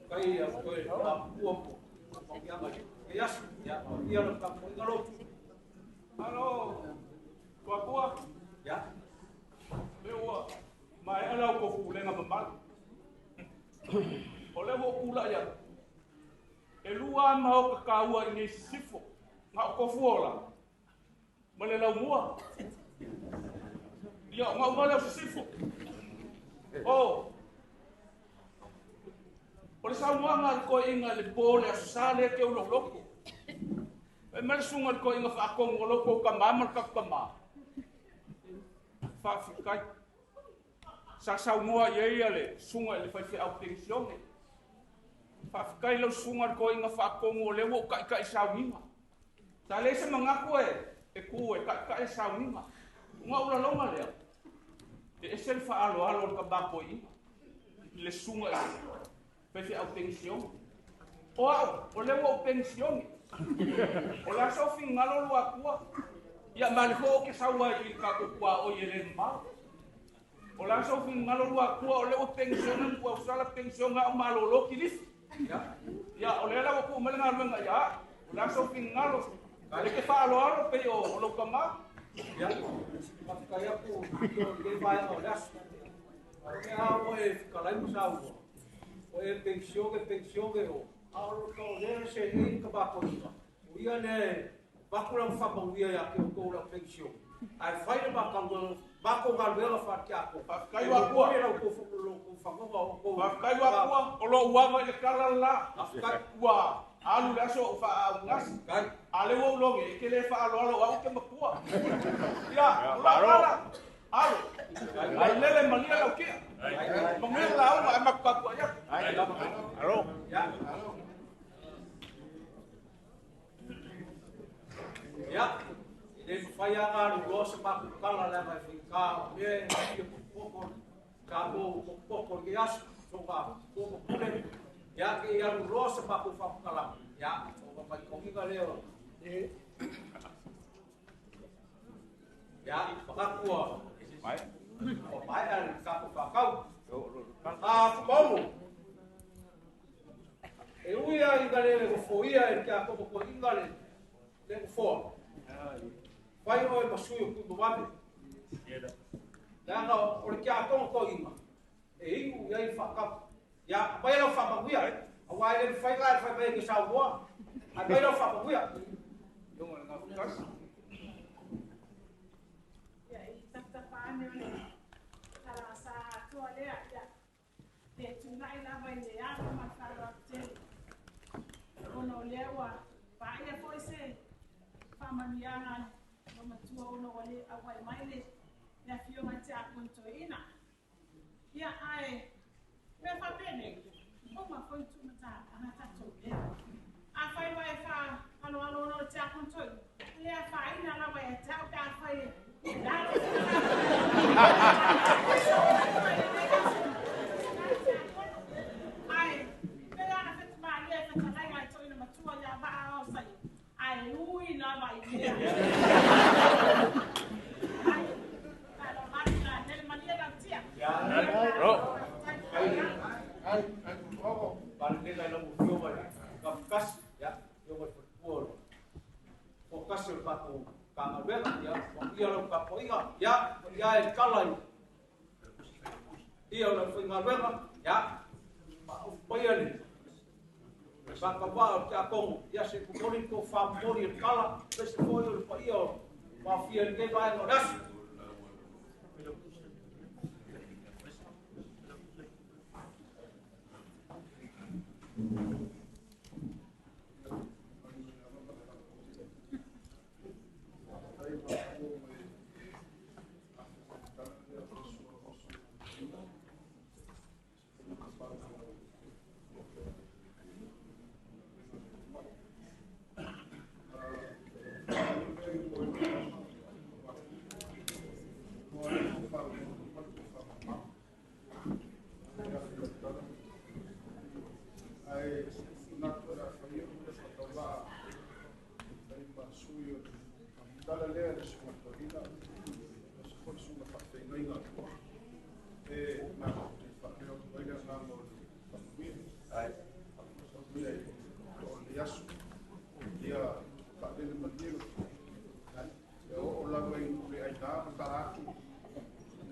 Faafetai ia oe le matua mo faamanuiaga i lenei aso. Ia, manuia lau tapuaiga Lotu. Malo, Tuatua. Ia. Lea ua maea la outou pulega mamalu. O lea ua ou tulai atu, e lua lava maota taua i inei i Sisifo, na o Tofuola ma le Laumua. Ia, ona uma lea o Sisifo. O, o le saunoaga a le toeaina i le po o le Aso Sa lea e teu lou loto. Fai mai le susuga i le toeaina faatonu o lo outou tama ma le tatou tama. Faafetai. Sa saunoa i ai le susuga i le faifeau penisione. Faafetai lau susuga i le toeaina faatonu o lea ua ou taitai sauniga. Sa leai se manatu e tu e taitai le sauniga. Ona ou lalona lea, e ese le faaaloalo o le tama toeaina i le susuga i le faifeau penisione. O au, o lea ua ou penisione. O le a sou finagalo Luatua? Ia ma le foi ou te sau ai i le tatou tuaoi e le mamao. O le a sou finagalo Luatua o lea ua penisione ua usala penisione au malolo kilifi. Ia, o lea la ua tuu mai le galuega ia au. O le a sou finagalo? E te faaaloalo pei o lou tama. Ia, faafetai atu i lenei vaega o le aso. O lea ua e fetalai ma saunoa, o e penisione, penisione o, a o lea seleni ka matou o ia lea e avatu lana faamanuia ia te outou le au penisione, ae fai le matou galuega faale-tiakono. Faafetai ua atua. E momoli lo outou fanoga o outou. Faafetai ua atua, o lou ava i le tala le la. Faafetai. Ua alu le aso o ou faaaaugasi. A lea ua ou loge, e te le faaaloalo o au ou te matua. Ia, o lau tala, alo, ai lele malia lau tia. Manuia le lauga ae matou tapuai atu. Alo. Ia. Ia, e le mafai lava ona aluloa se matou tala leaga e faigata o mea e fia potopoto tatou potopoto i lenei aso, soga tua ma pule. Ia, ke i aluloa se matou faamatalaga, ia, ona matauina lea o ia, manatu ua maea le tatou faatau. Fumaono, e ui lava ina le nofoia e le tiakono toeaina le nofoa, fai oe ma sui o Tuimavave. Leaga o le tiakono toeaina, e inu i ai le faatau. Ia, aumai lau faamanuia, aua e le mafai ona e fai mai e te saunoa. Aumai lau faamanuia. Ia, i tapatapa ane o le tala sa atoa lea, ia, le tunai lava i le ava ma le faaaloalo tele. Ona o lea ua paia foi se faamanuiaga a matua ona ua le auai mai le afioga i tiakono toeaina. Ia, ae mea faapenei, uma foi tuumataaga tatou lea. Afai ua e faaaloalo ona o le tiakono toeaina, e le afaina lava ia te au pe afai e lalo Ae, pe ana fetumalia e fetalaiga i toeaina matua ia vaa o sai, ae ui lava i lea. Ai, faaloalo la nele malia lau tia. Ai, ai, oh. Palenega i lau afioga i le Kafukasi, ia, afioga i le faletua o le Fokasi o le tatou Matagaluega, ia, manuia lau tapuaiga, ia, ia e tala i ia o le aufaigaluega, ia, faaaupaia le faatauaa o le tiakono, ia se momoli le tofa momoli e le tala, aemaise foi o le paia o maofia i lenei vaega o le aso. sui o tala lea le susuga toeaina, aemaise foi le susuga faafeagaiga e matou te faaleo atu ai le agaga o le faamanuia. Faamanuia i toa o lenei aso. Ia faalele malie lo Ia oo lava i nuu le aina ma tala atu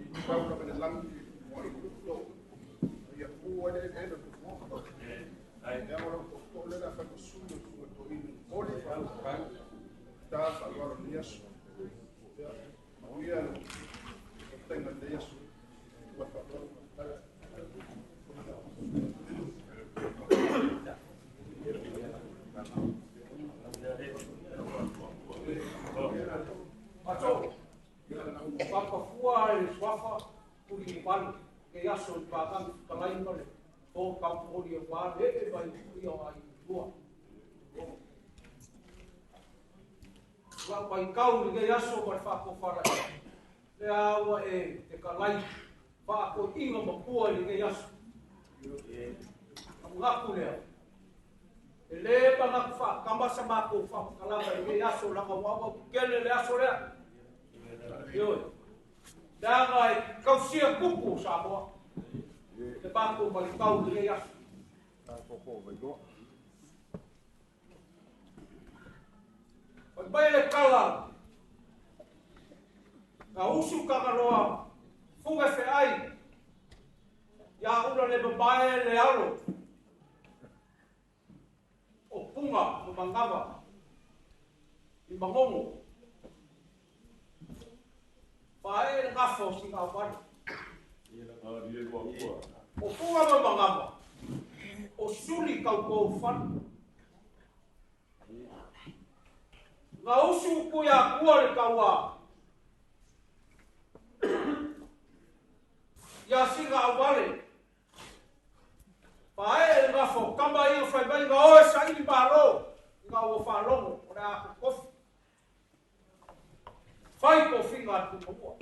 i tau lava i le lagi mo ai tootoo. Ia pu ai le eleele o Tumua. Leaga o lau tootoo lea o le a fai ma sui o le susuga toeaina i Oli. Ta faaaloalo i lenei aso. Ia manuia le tautaiga i lenei aso. Ma le faaaloalo. Aso, papafua le suafa tuli vale, ke aso i pākanga whikalai ma le tō kaupori e wā le e mai ia o ai lua. Lau mai kau i ke aso ma le whakowhara. Le aua e te kalai whaako inga mapua i ke aso. Ngaku lea. E le mangaku whakama sa mako whakakalanga i ke aso langa wawa kele le aso lea. Ioi. Leaga e kausia kupu o Samoa. Te mako mai kau i ke aso. Fai mai le kala. Ka usu kangaloa fuga feai. Ia ula le mamae le alo. O punga ma mangava. I mangongo. Pae le ngafa o singa wale. O punga ma mangava. O suli kau kou whanu. Ngā usu kui a kua le kaua. Ia singa awale. Pae le ngafa o kama ia whai mai ngā oe sa ili malo. Ngā ua whalongo o le ako kofi. Whai ko finga a tu maua.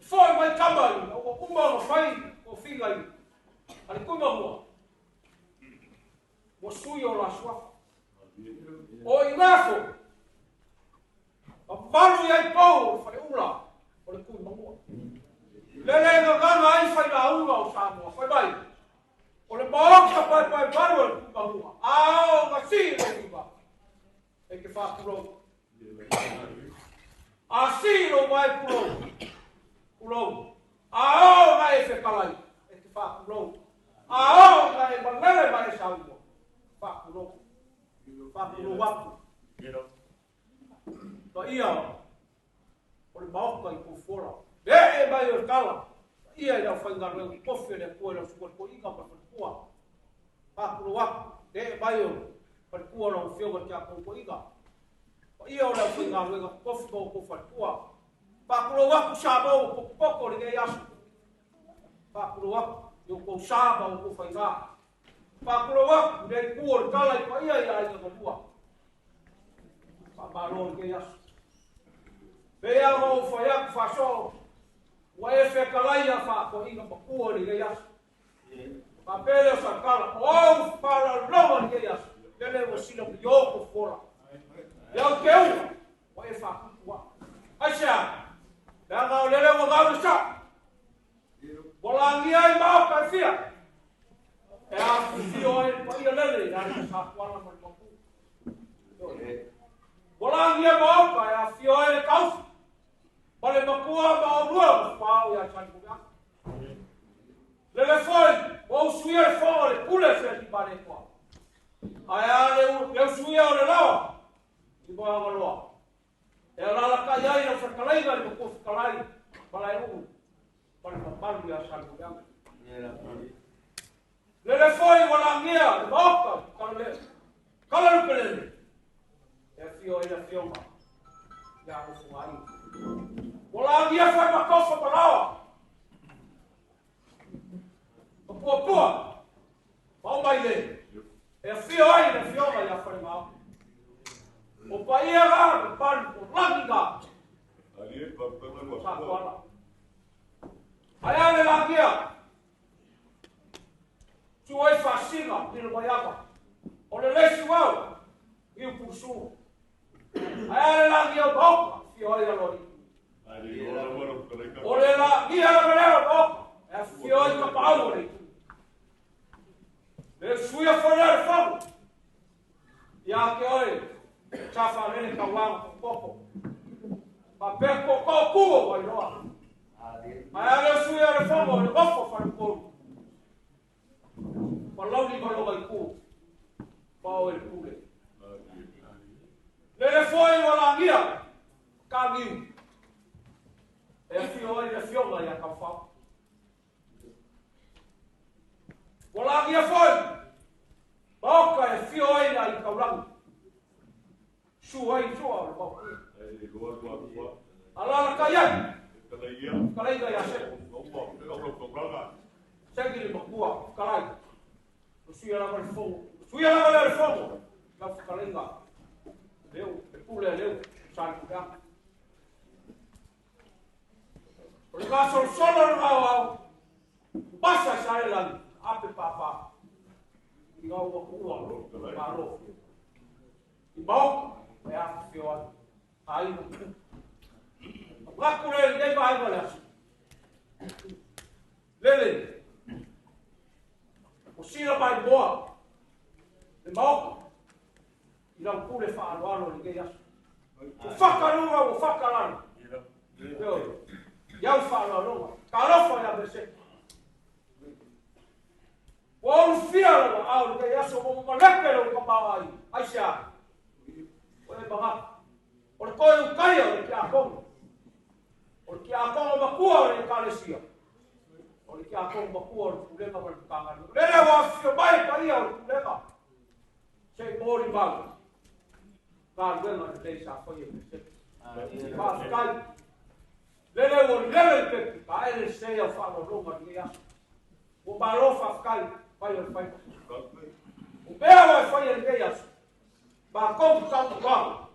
Foi mai kama i, ua uma o whai ko finga i. A le kui mahua. Ua sui o la suafa. O i ngafo. A malu i ai pau o le whare ula o le kui mahua. Lele nganganga ai whai la unga o Samoa. Whai mai. O le maoka pai pai malu o le kui mahua. Ao ngā si le iwa. E ke whāpurou. A si lo mai purou. Purou. A o ngā e whekalai. E te whāpurou. A o ngā e malele mai e saua. Whāpurou. Whāpurou aku. Ka ia o le maoka i kōwhora. E e mai o le kala. Ka ia i lau whainga reo kofi le kua lau sukua ko inga ma whalikua. Whāpurou aku. E e mai o whalikua lau whionga te ako ko inga. Ka ia o lau whainga reo kofi ma o ko whalikua. Whāpurou aku sa mau o pokopoko le ngei aso. Whāpurou aku i o kou sa ma o ko whainga. Whāpurou aku nei kua o le kala i pa ia i a inga ngā Whamalo le ngei aso. Pea ngā o whai aku whaso. Ua e whekalai a whaako inga makua le ngei aso. Ka pele o sa kala. O whala lawa le ngei aso. Lele ua sila mi yoko fora. Iau te ua. Ua e whakupu a. Aisea. Lea ngā o lele ua ngau le sa. Ua langia ai maoka e fia. E a whio ai le paia lele i rani sa kuala ma le mapu. Ua langia maoka e a whio ai le kaufi. Ma le mapua ma o lua o pao ia tani kume aku. Lele foi, ua usuia le whanga le pule se ati mare koa. Ai a le usuia o le lawa, i moe angaloa. E alala kai ai lau whakalaiga le mapua whakalai, malai uu, ma le mamalu ia sani kume aku. Lele foi ua langia le maoka, kala le, kala lupelele. E whio ai la whionga, ia ofu ai. Ua langia foi makofa malawa. O pua pua, pau mai le. E whio ai le whionga ia whare ngā. O paia ngā, o palu, o langi ngā. Sa kuala. Ai a le langia. Tu ai whasinga, nilo mai ava. O le lesi wau. Su. Ae a le lagia o maoka, afio ai aloalii. O le lagia lava lea o maoka, e afio ai tapaau o le itu. Le suia foi lea le fono. Ia te oe, sa faalele tauaga popopo. Faapea tootoo tu o Vailoa. Ae a le suia le fono, le nofo falepolu. Palauli ma lona itu, ma oe le pule. Lele foi ua lagia, Kaniu, e afio ai le afioga ia Taufao. Ua lagia foi, Maoka e afio ai le Aiga Taulagi. Su ai sua o le Maokia. Alalatai ai, fetalaiga ia Seko. Seki le matua, fetalai. O suia lava le fono. Suia lava lea le fono. Lau fetalaiga. Leu, le pule a Leu, sa le puleaga. O le gasolosolo o le gaoao, pasa i Salelagi, ape pāpā. I ngā ua kuua, malo. I maoka, e afifio ai. Aiga ma tupu. Manatu lea i lenei vaega o le aso. Lele, o sila mai moa, le maoka, i lau pule faaaloalo i lenei aso. Ua faka luga, ua faka lalo. Ioe, i au faaaloaloga. Talofa ia Meseki. Ua ulufia lou aao i lenei aso, ua mamaleke lou tamaoaiga. Aisea? Ua e manatu, o le toe utaia o le tiakono, o le tiakono matua o le Ekalesia, o le tiakono matua o le Pulega ma le Matagaluega. Lele ua afifio mai le paia o le Pulega, se i molimau galuega lelei sa faia i Peseta. Faafetai. Lele ua lele le pepi, taele le se au faaaloaloga i lenei aso. Ua malo faafetai mai o le faiva. O mea ua e faia i lenei aso, matou te tautuaga.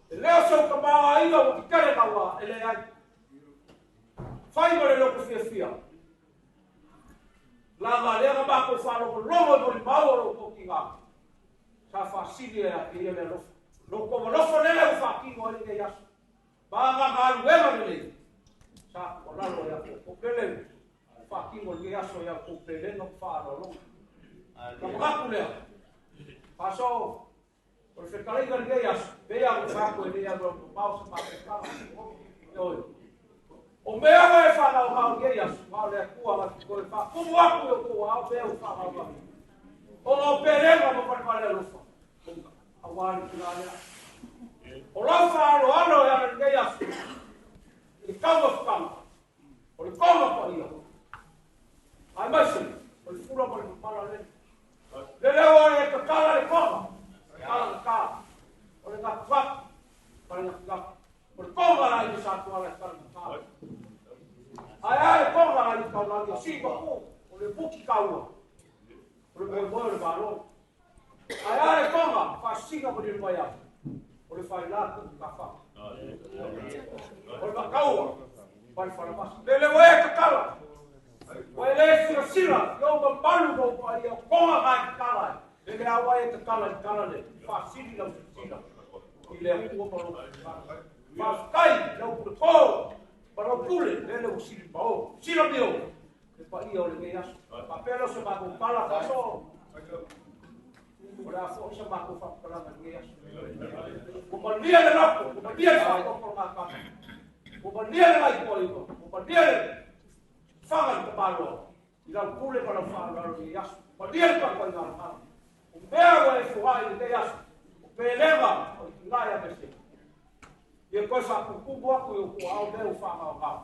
E le o se tamaoaiga ua tetele naua, e leai. Fai ma le loto fiafia. Laga lea na matou faalogologo i molimau o lo outou tiga. Sa faasili e a te ia le alofa. Lo outou alofa lele ua faatino ai lenei aso. Ma nga galuega lelei sa tuualalo ai a outou lele ua faatino i lenei aso i a outou pelega ma faaaloaloga. Ka manatu lea, faaso o le fetalaiga i lenei aso, pei lava ona fai atu e le alualu mamao se matou tala. Ioe. O mea ua e faagaogao i lenei aso, ma o le Atua na te toe faatumu atu i outou aao mea ua faagaogaoina. Ona o pelega ma valevale alofa, aua le tulaga lea. O lau faaaloalo e ala i lenei aso, i le taumafataga, o le toga paia, aemaise o le fula ma le mamala lele. Lele ua e tatala le toga, tatala le tā, o le gatugatu, ma le gatugatu. O le toga la i sa tuala e tala matā. Ae a le toga la i taulagi o si mapu, o le puki kaua, o le moemoe o le malo. Ae a le toga, faasisiga ma lilo mai ai, o le faila tuu tafa. O le makaua, ma le falamasa. Lele ua e tatala, ua e le silasila i ou mamalu ma ou paia, o toga na e tatala ai. Lele a ua e tatala i tala le faasili lau silasila i le Atua ma lou finagalo. Faafetai i lau puletō ma lau pule, lele ua sili pao. Sila mio, le paia o lenei aso. Faapea lea o se matou tala faasoo. O le a foi sa matou faamatalaga i lenei aso. Ua malie le loto, ua malie le faatoto o le gatata. Ua malie le laitoaiga, ua malie le faga i le tamaloa. I lau pule ma lau faaaloalo i lenei aso. Malie le tapuaiga a le Malo. O mea ua e foai i lenei aso, o pelega o le tina ia Meseki. Ia toe faatutumu atu i ou tuaao mea ua faagaogao.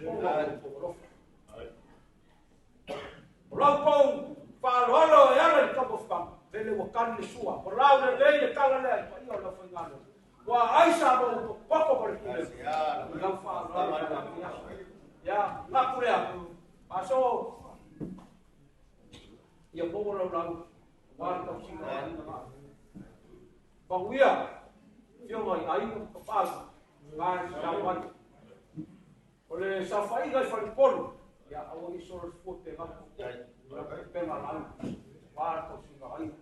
Ona o outou alofa. O la outou faaaloalo e ala i le taumafataga, lele ua tali le sua, ua laulelei le tala lea i paia o le aufaigaluega. Ua ai sa ma ou popo ma le pule i lau faaaloalo i lenei aso. Ia, manatu lea, faaso, ia maua lau lauga, aua le tausiga o aiga na. Manuia, afioga i aiga ma tapaau, na e tatau ai. O le saofaiga i Falepolu, ia aua ne i solo le fua pe gata, pega lauga, aua le tausiga o aiga.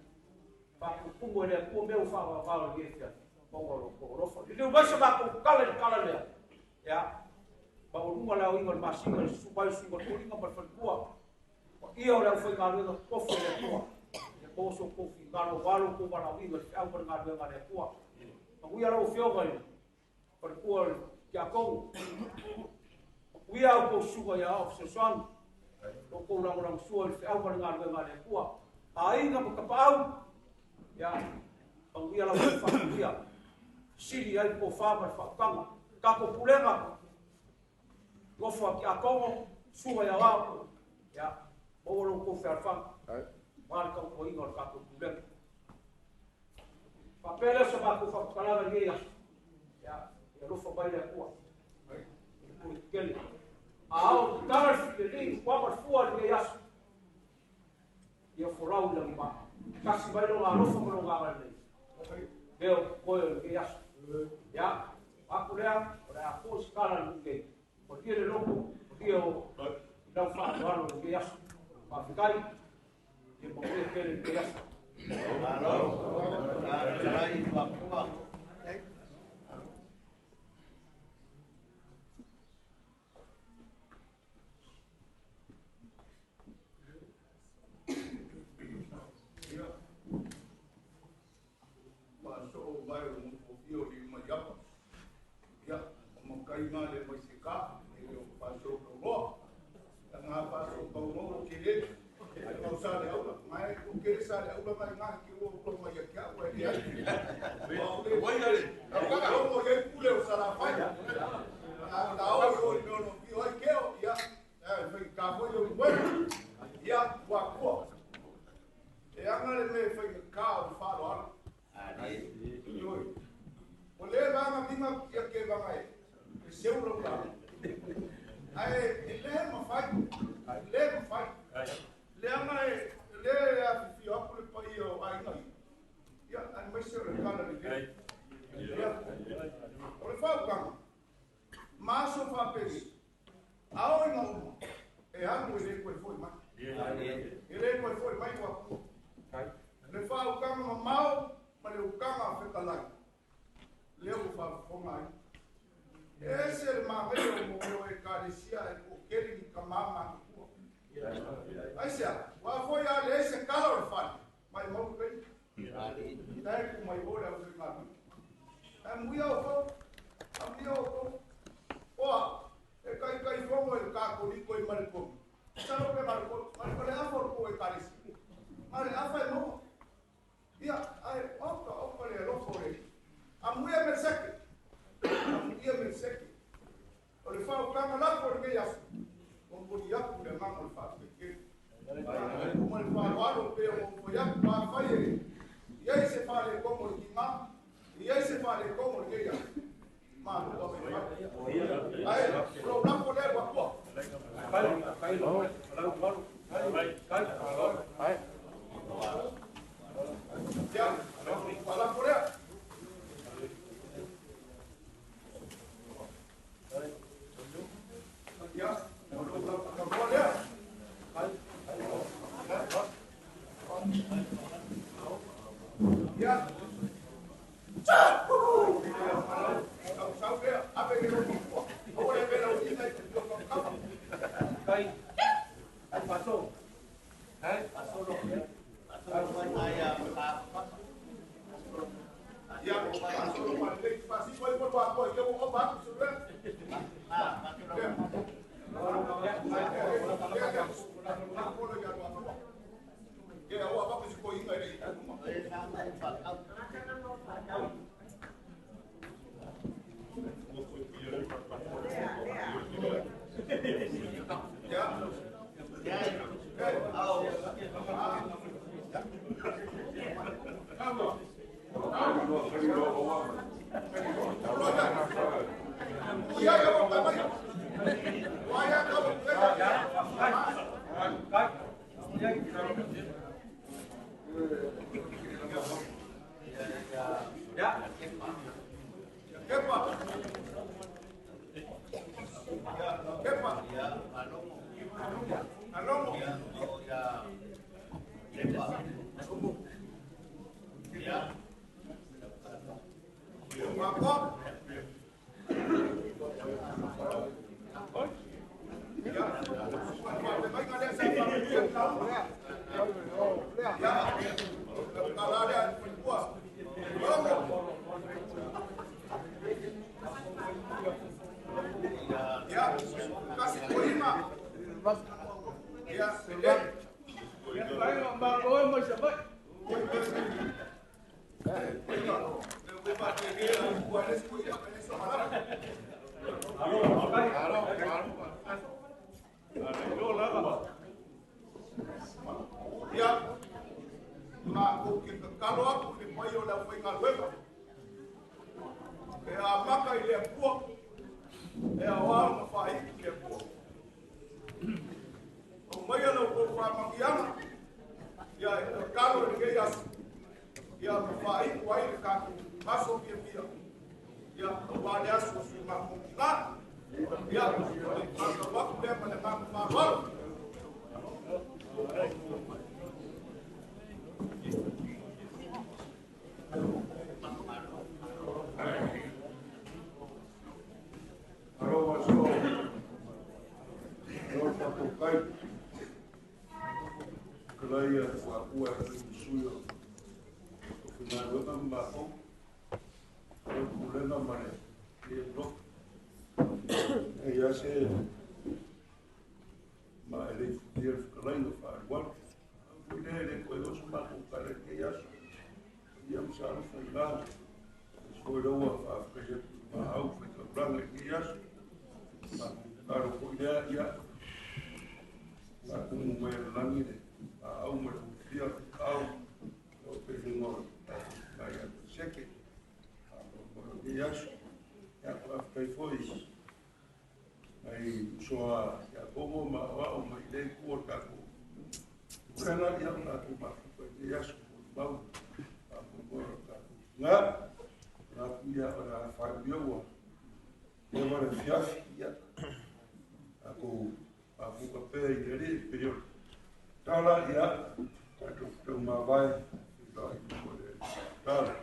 Faapupumu e le Atua mea ua faavaavao i lenei afiafi, maua lo outou alofa. Liliu mai se matou tala i le tala lea. Ia, maualuga le aoina o le masina i le susu mai o susuga toliga ma le faletua. Paia o le aufaigaluega totofi a le Atua. Ia maua so outou finagalo aua lo outou valaauina i le feau ma le galuega a le Atua. Manuia lau Afioga i le faletua o le Tiakono. Manuia a outou susuga ia Aao Fesoasoani. Lo outou lagolagosua i le feau ma le galuega a le Atua. Aiga ma tapaau, ia, manuia lau faamanuia. Sili ai le tofa ma le faautaga. Tatou pulega, nofo a Tiakono, susuga ia Aao, ia, maua lo outou fealofani. Aua le tautuaina o le tatou pulega. Faapea lea o se matou faamatalaga i lenei aso. Ia, ia alofa mai le Atua. I le pule tetele. A ao tatala le fileli, ua ma le fua i lenei aso. Ia folau i lagima. Tasi mai lona alofa ma lona agalelei. Lea o totoe o lenei aso. Ia, atu lea, o le a foi se tala i lenei. Malie le loto, malie o i lau faaaloalo i lenei aso. Faafetai. Ia manuia tele i lenei aso. Malo. Faafetai Luapua. Faasoo mai o mofofio i mai apa. Ia, o makai ngā le mai se ka, e le o faasoo tauloa. Ia ngā faasoo tauloa o kele, e kau sa le aula, mai o kele sa le aula mai ngā ki ua ulo mai a kia ua e le ai. Wai ale, o mo iai pule o Salafai. A ta o i o i mea ono pio ai keo, ia, e whai ka foi o i moe. Ia, ua kua. E anga le mea e whai ka o le whaaloalo. Oi. O le vanga minga ia ke vanga e. E seu lau la. Ae, e le mawhai. E le mawhai. Le anga e, le e a whiwhi aku le pai o ainga i. Ia, ai mai se o le kala le le. Ia, o le whaukanga. Maaso whapesi. Ao i ngā uma. E alu e le koe foi mai. E le koe foi mai ua kua. Le whaukanga ma mao, ma le ukanga a whetalai. Lea ua faafofoga ai. E ese le manaia o mo e ekalesia e toatele ni tamā matutua. Aisea? Aua foi a leai se tala o le fale, maumau le taimi. La e tu mai o le aufaigaluega. Ae amuia outou, amuia outou. O au, e taitaifono i le Katoliko i Maletonu. Masalo pe na o le afa o le tou ekalesia. Na o le afa e maua. Ia, ae oka, oka le alofa o le Alii. Amuia Meliseke, amuia Meliseke. O le faautaga lafo i lenei aso, momoli atu le agaga o le faafetai tele. Ma le faaaloalo pei ona ou fai atu, afai e i ai se faaletonu o le tiga, e i ai se faaletonu o lenei aso, malo ave mai. Ae, o lou lafo lea i Atua. Ia, faalafo lea. Ia, o lou lafo tauloa lea. Ia. Sau lea, ave i lou matua. Aua le avea lau lima e te kava. Kai, ai faso. Ai, Ia, faasolo faalelei. Faasino ai mo le atoa i le ua ova atu se lea. Ia, ua avatu se toeaina e le i uma. Ia. Ia, ia, mai, mai. Ua ia, kau, ia. Kai. Ya. Kepa. Kepa. Alomo. Ia, matou te tatalo atu i le paia o le aufaigaluega. E amata i le Atua, e aoao ma faaiu i le Atua. Aumaia la outou faamanuiaga, ia e tatalo i lenei aso, ia ma faaiu ai le tatou aso fiafia, ia aua le aso o si o matou tina. Ia, o le matau atu lea ma le agaga faaaloalo. Alo aso. Alo whakaukai. Kalaia whakua e te o whingāruega ma mākou. O pulega ma le le blok. E ia se ma e le futia le whakalainga whaalualu. Fui le le koe oso mākou kare ke aso. Ia msalo whainga. Foi laua whaafkai atu ma au whaikaulanga i ke aso. Ma karo foi lea ia. Ngā kumu mai le langi le. A au ma le ufia au. O pe hingo ngai a seke. A mo ke aso. Ia whaafkai foi. Ai usoa ia kongo ma o au mai le kua tākou. Pena ia tākou mafuka i ke aso. Mau. A mo mo tākou. Ngā. Ngā kuia o la whai ua. Ia wale fiafi ia. Tākou mafuka pē i le re pe o. Tala ia. Tātou tau mawai. Tala.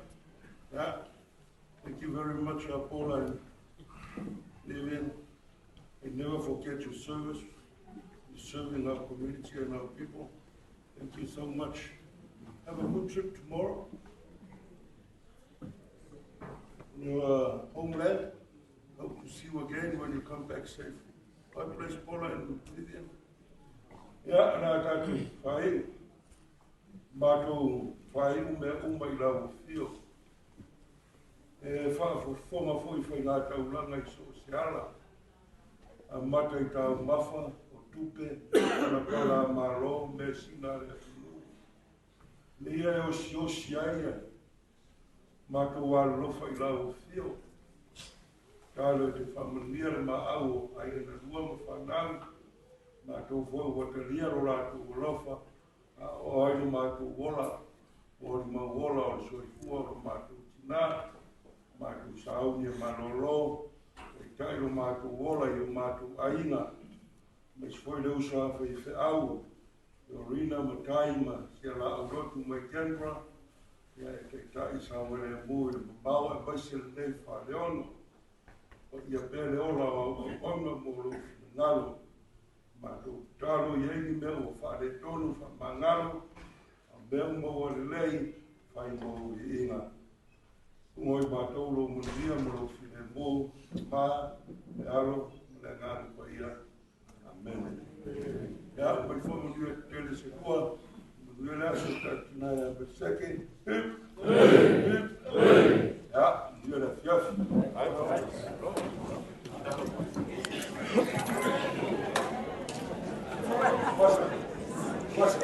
Yeah. Thank you very much, Paula and Vivian. I never forget your service. You're serving our community and our people. Thank you so much. Have a good trip tomorrow. In your homeland. Hope to see you again when you come back safely. God bless Paula and Vivian. Yeah, and I got to whai. Mātou whai ume uma i lau whio. E whaafofonga foi whai ngā taulanga i so se ala. A mata i tāu mafa, o tupe, ana pala a malo, me sina le atunu. Le ia e osi osi ai ia. Mātou alofa i lau whio. Tālo e te whamania le maau o ai na lua ma whanau. Mātou foi watalia ro lātou alofa. A o ai no mātou ola. O ni mau ola o le soifua o mātou tina. Mātou sauni e malolo. E tai ro mātou ola i o mātou ainga. Me se foi le uso a whai wheau. E o rina ma taima sia la au rotu mai Canberra. Ia e te tai sa wele e mui le mamau e maise le nei whaleono. O ia pele ola o au onga mo lo ngalo. Mātou talo i eini mea o whaare tonu wha mangalo. A mea maua le lei whai mau i inga. Ngoi mātou lo manuia mo lo whine mō, mā, e alo, ma le ngāna pa ia. Amen. Ia, mai fo manuia te tele se kua. Manuia le aso tātina ia me seke. Hip, hip, hip. Ia, manuia le fiafi. Força. Força.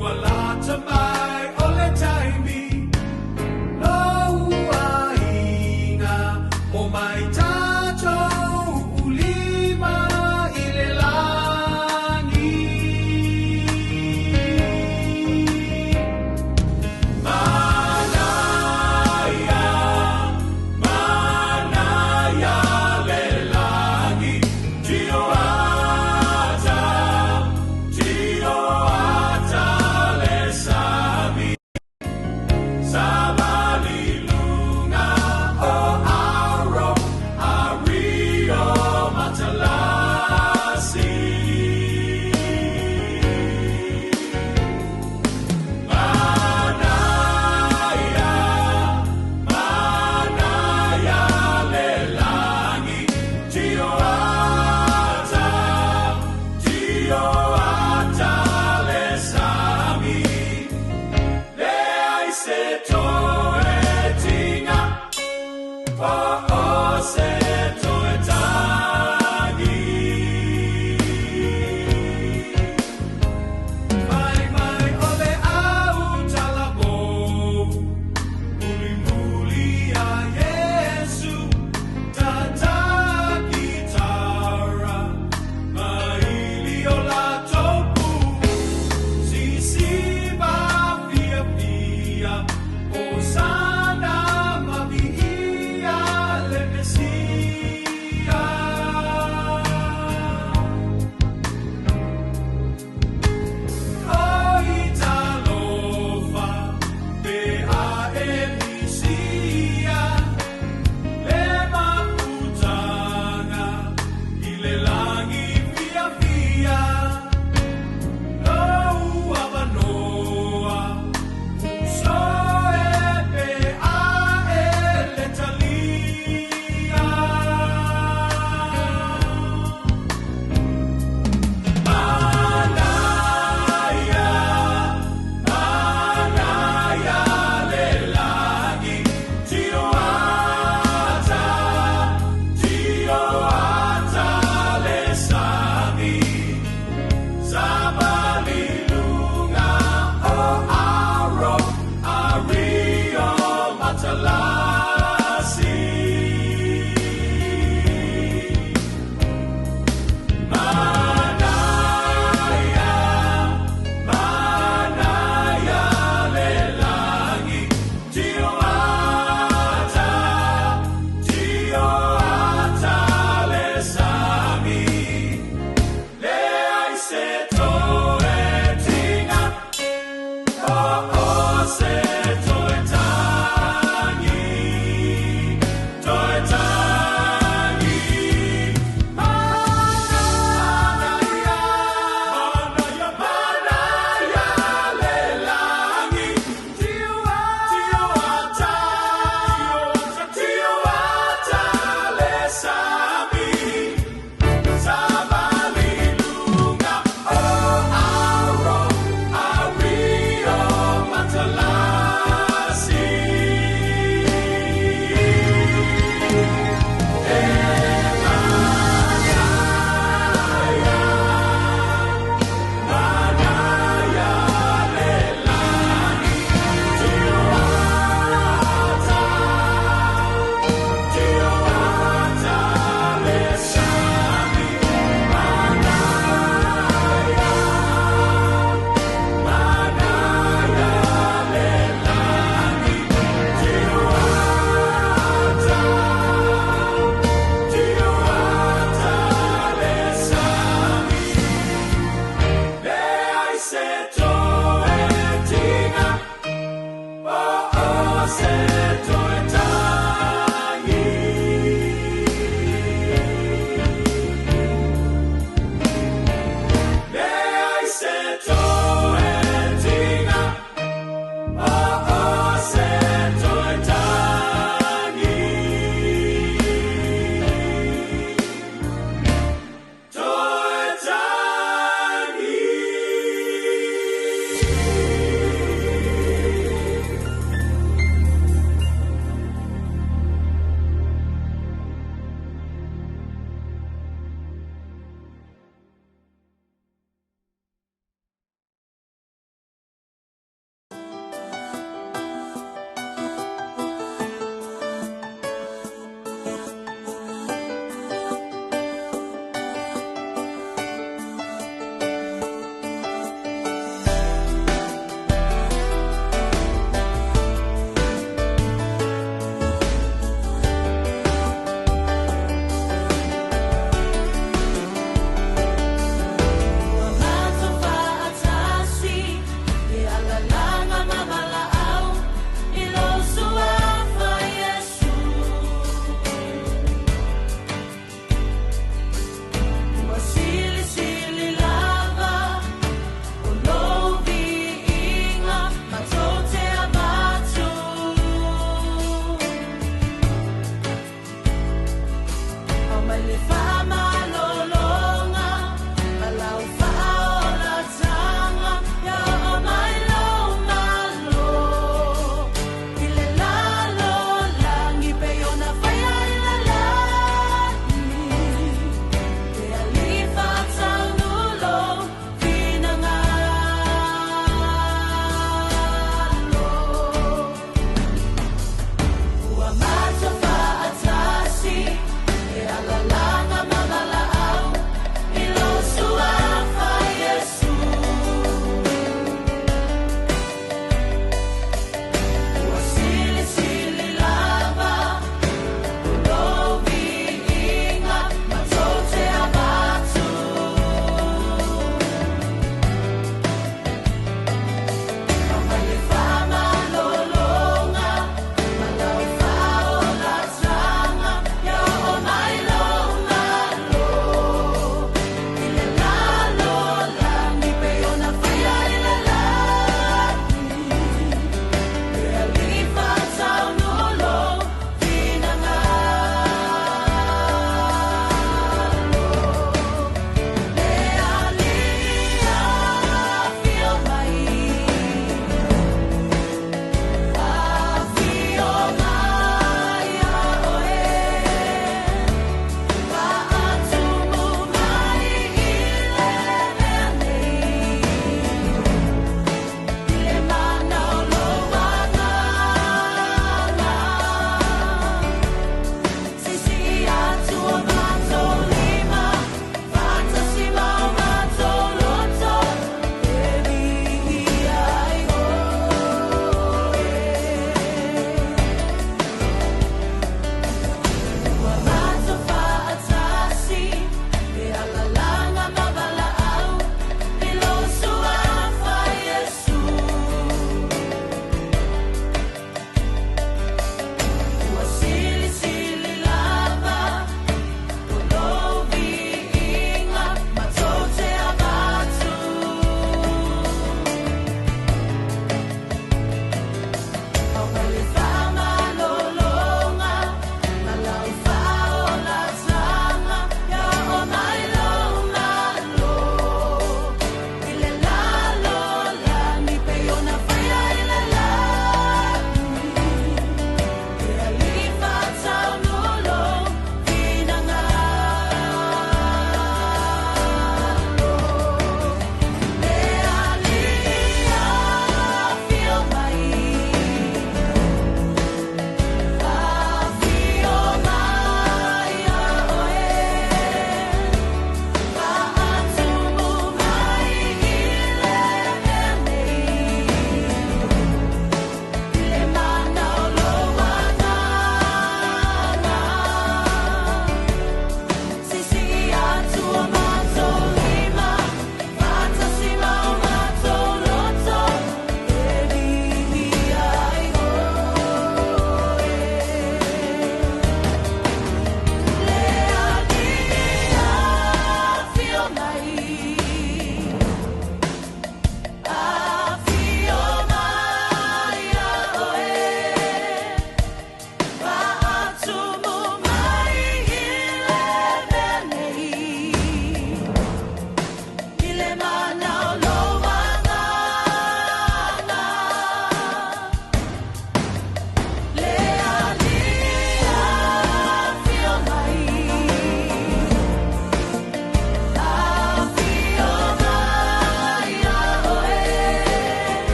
Ua lata mai o le taimi. O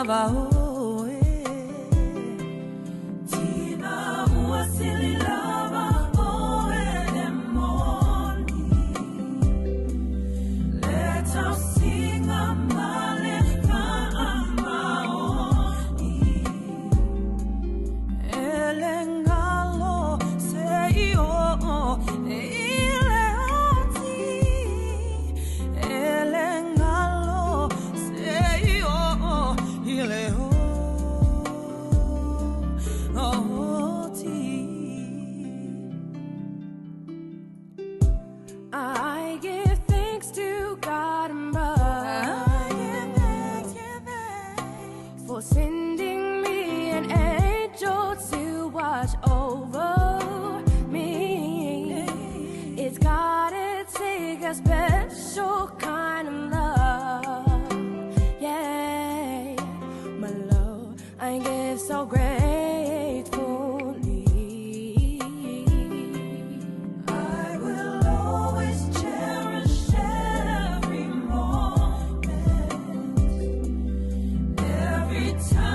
lava oe. Tina ua sili lava oe le moni. Le tausiga ma le faamaoni. E le galo se i oo i le oti. E le galo se i oo i le oti. I give thanks to God above for sending me an angel to watch over me. It's gotta take a special kind of love. Yeah, my love, I give so gratefully. I will always cherish every moment, every time.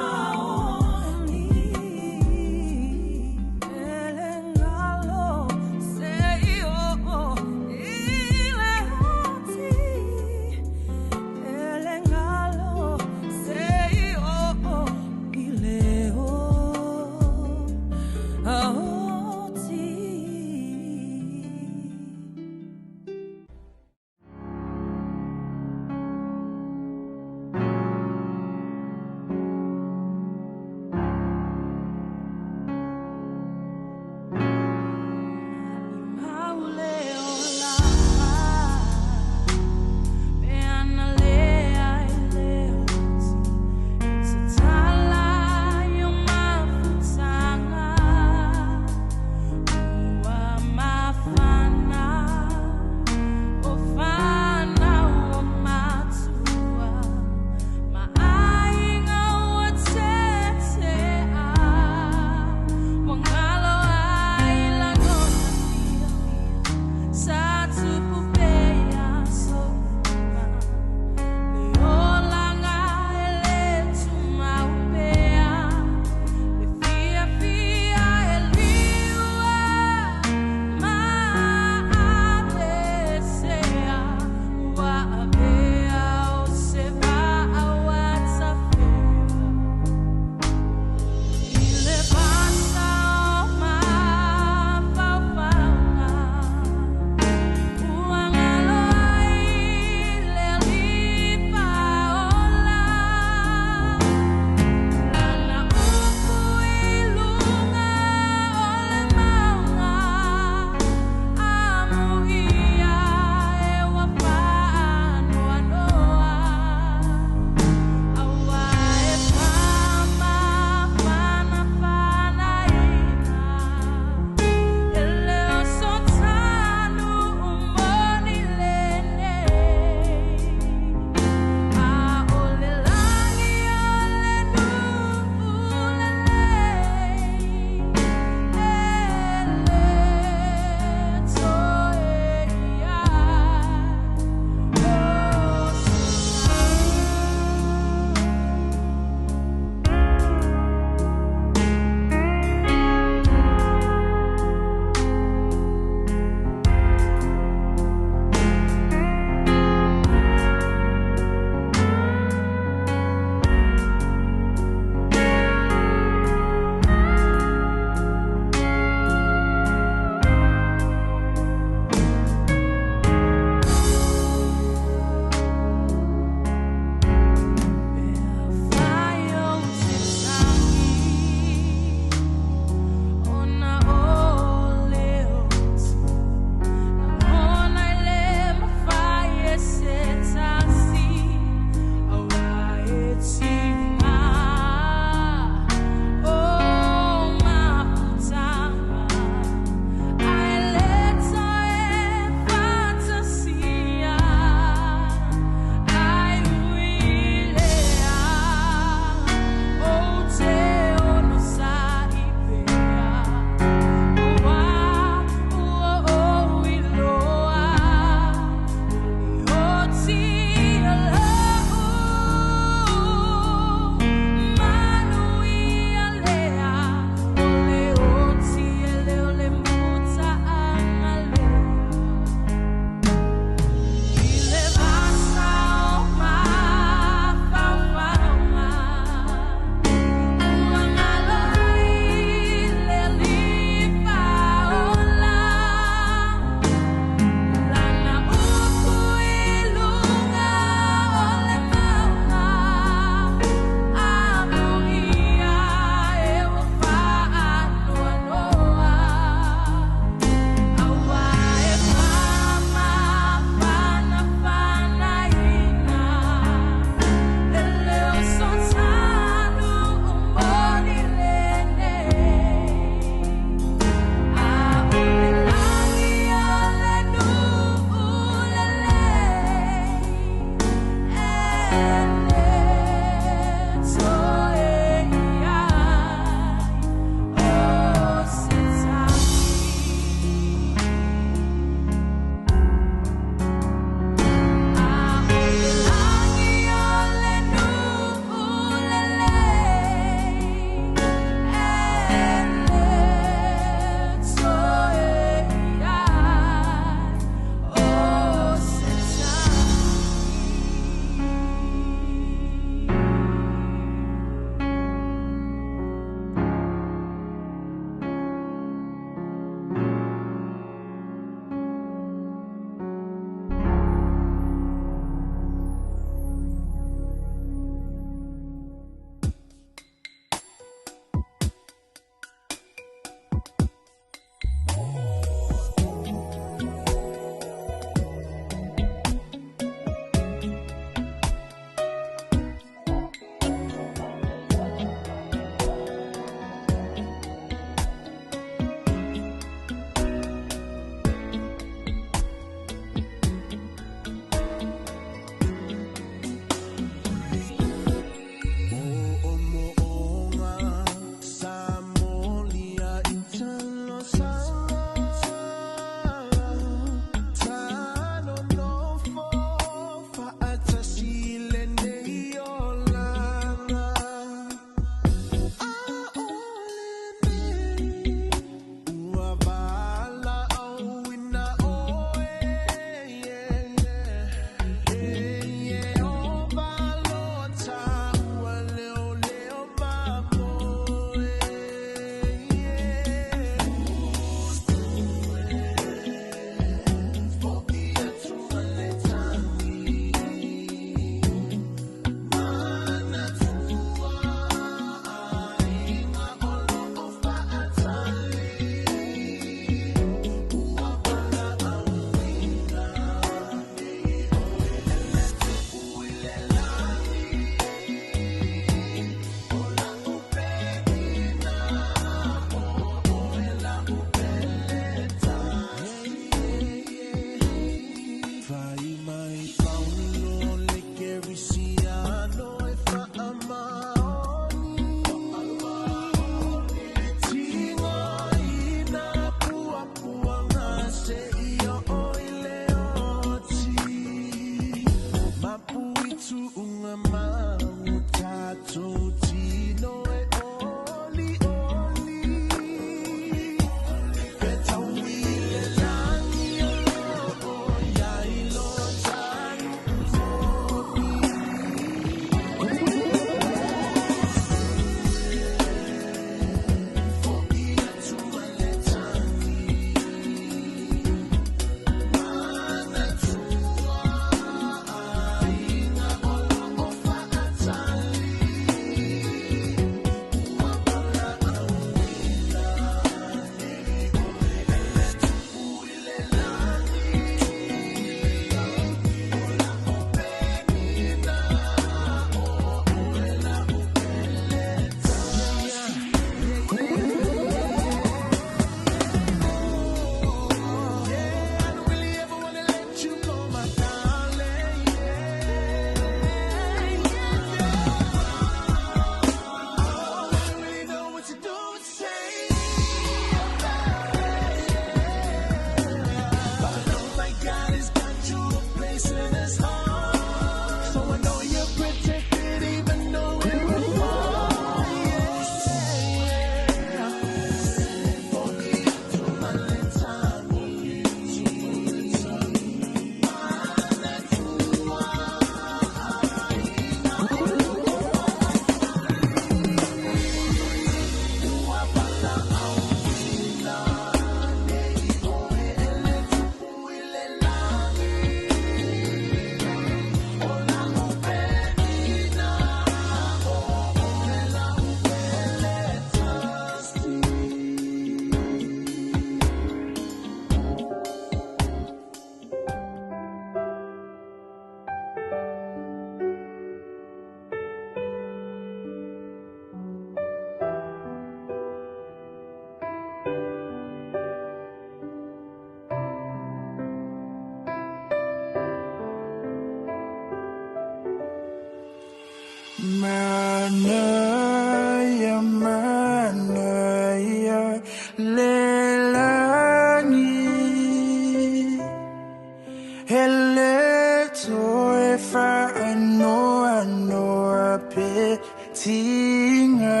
tapuaiga.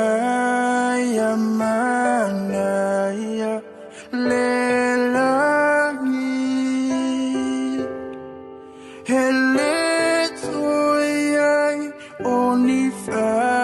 Manaia, manaia le lagi. He le toe ai o ni whainga.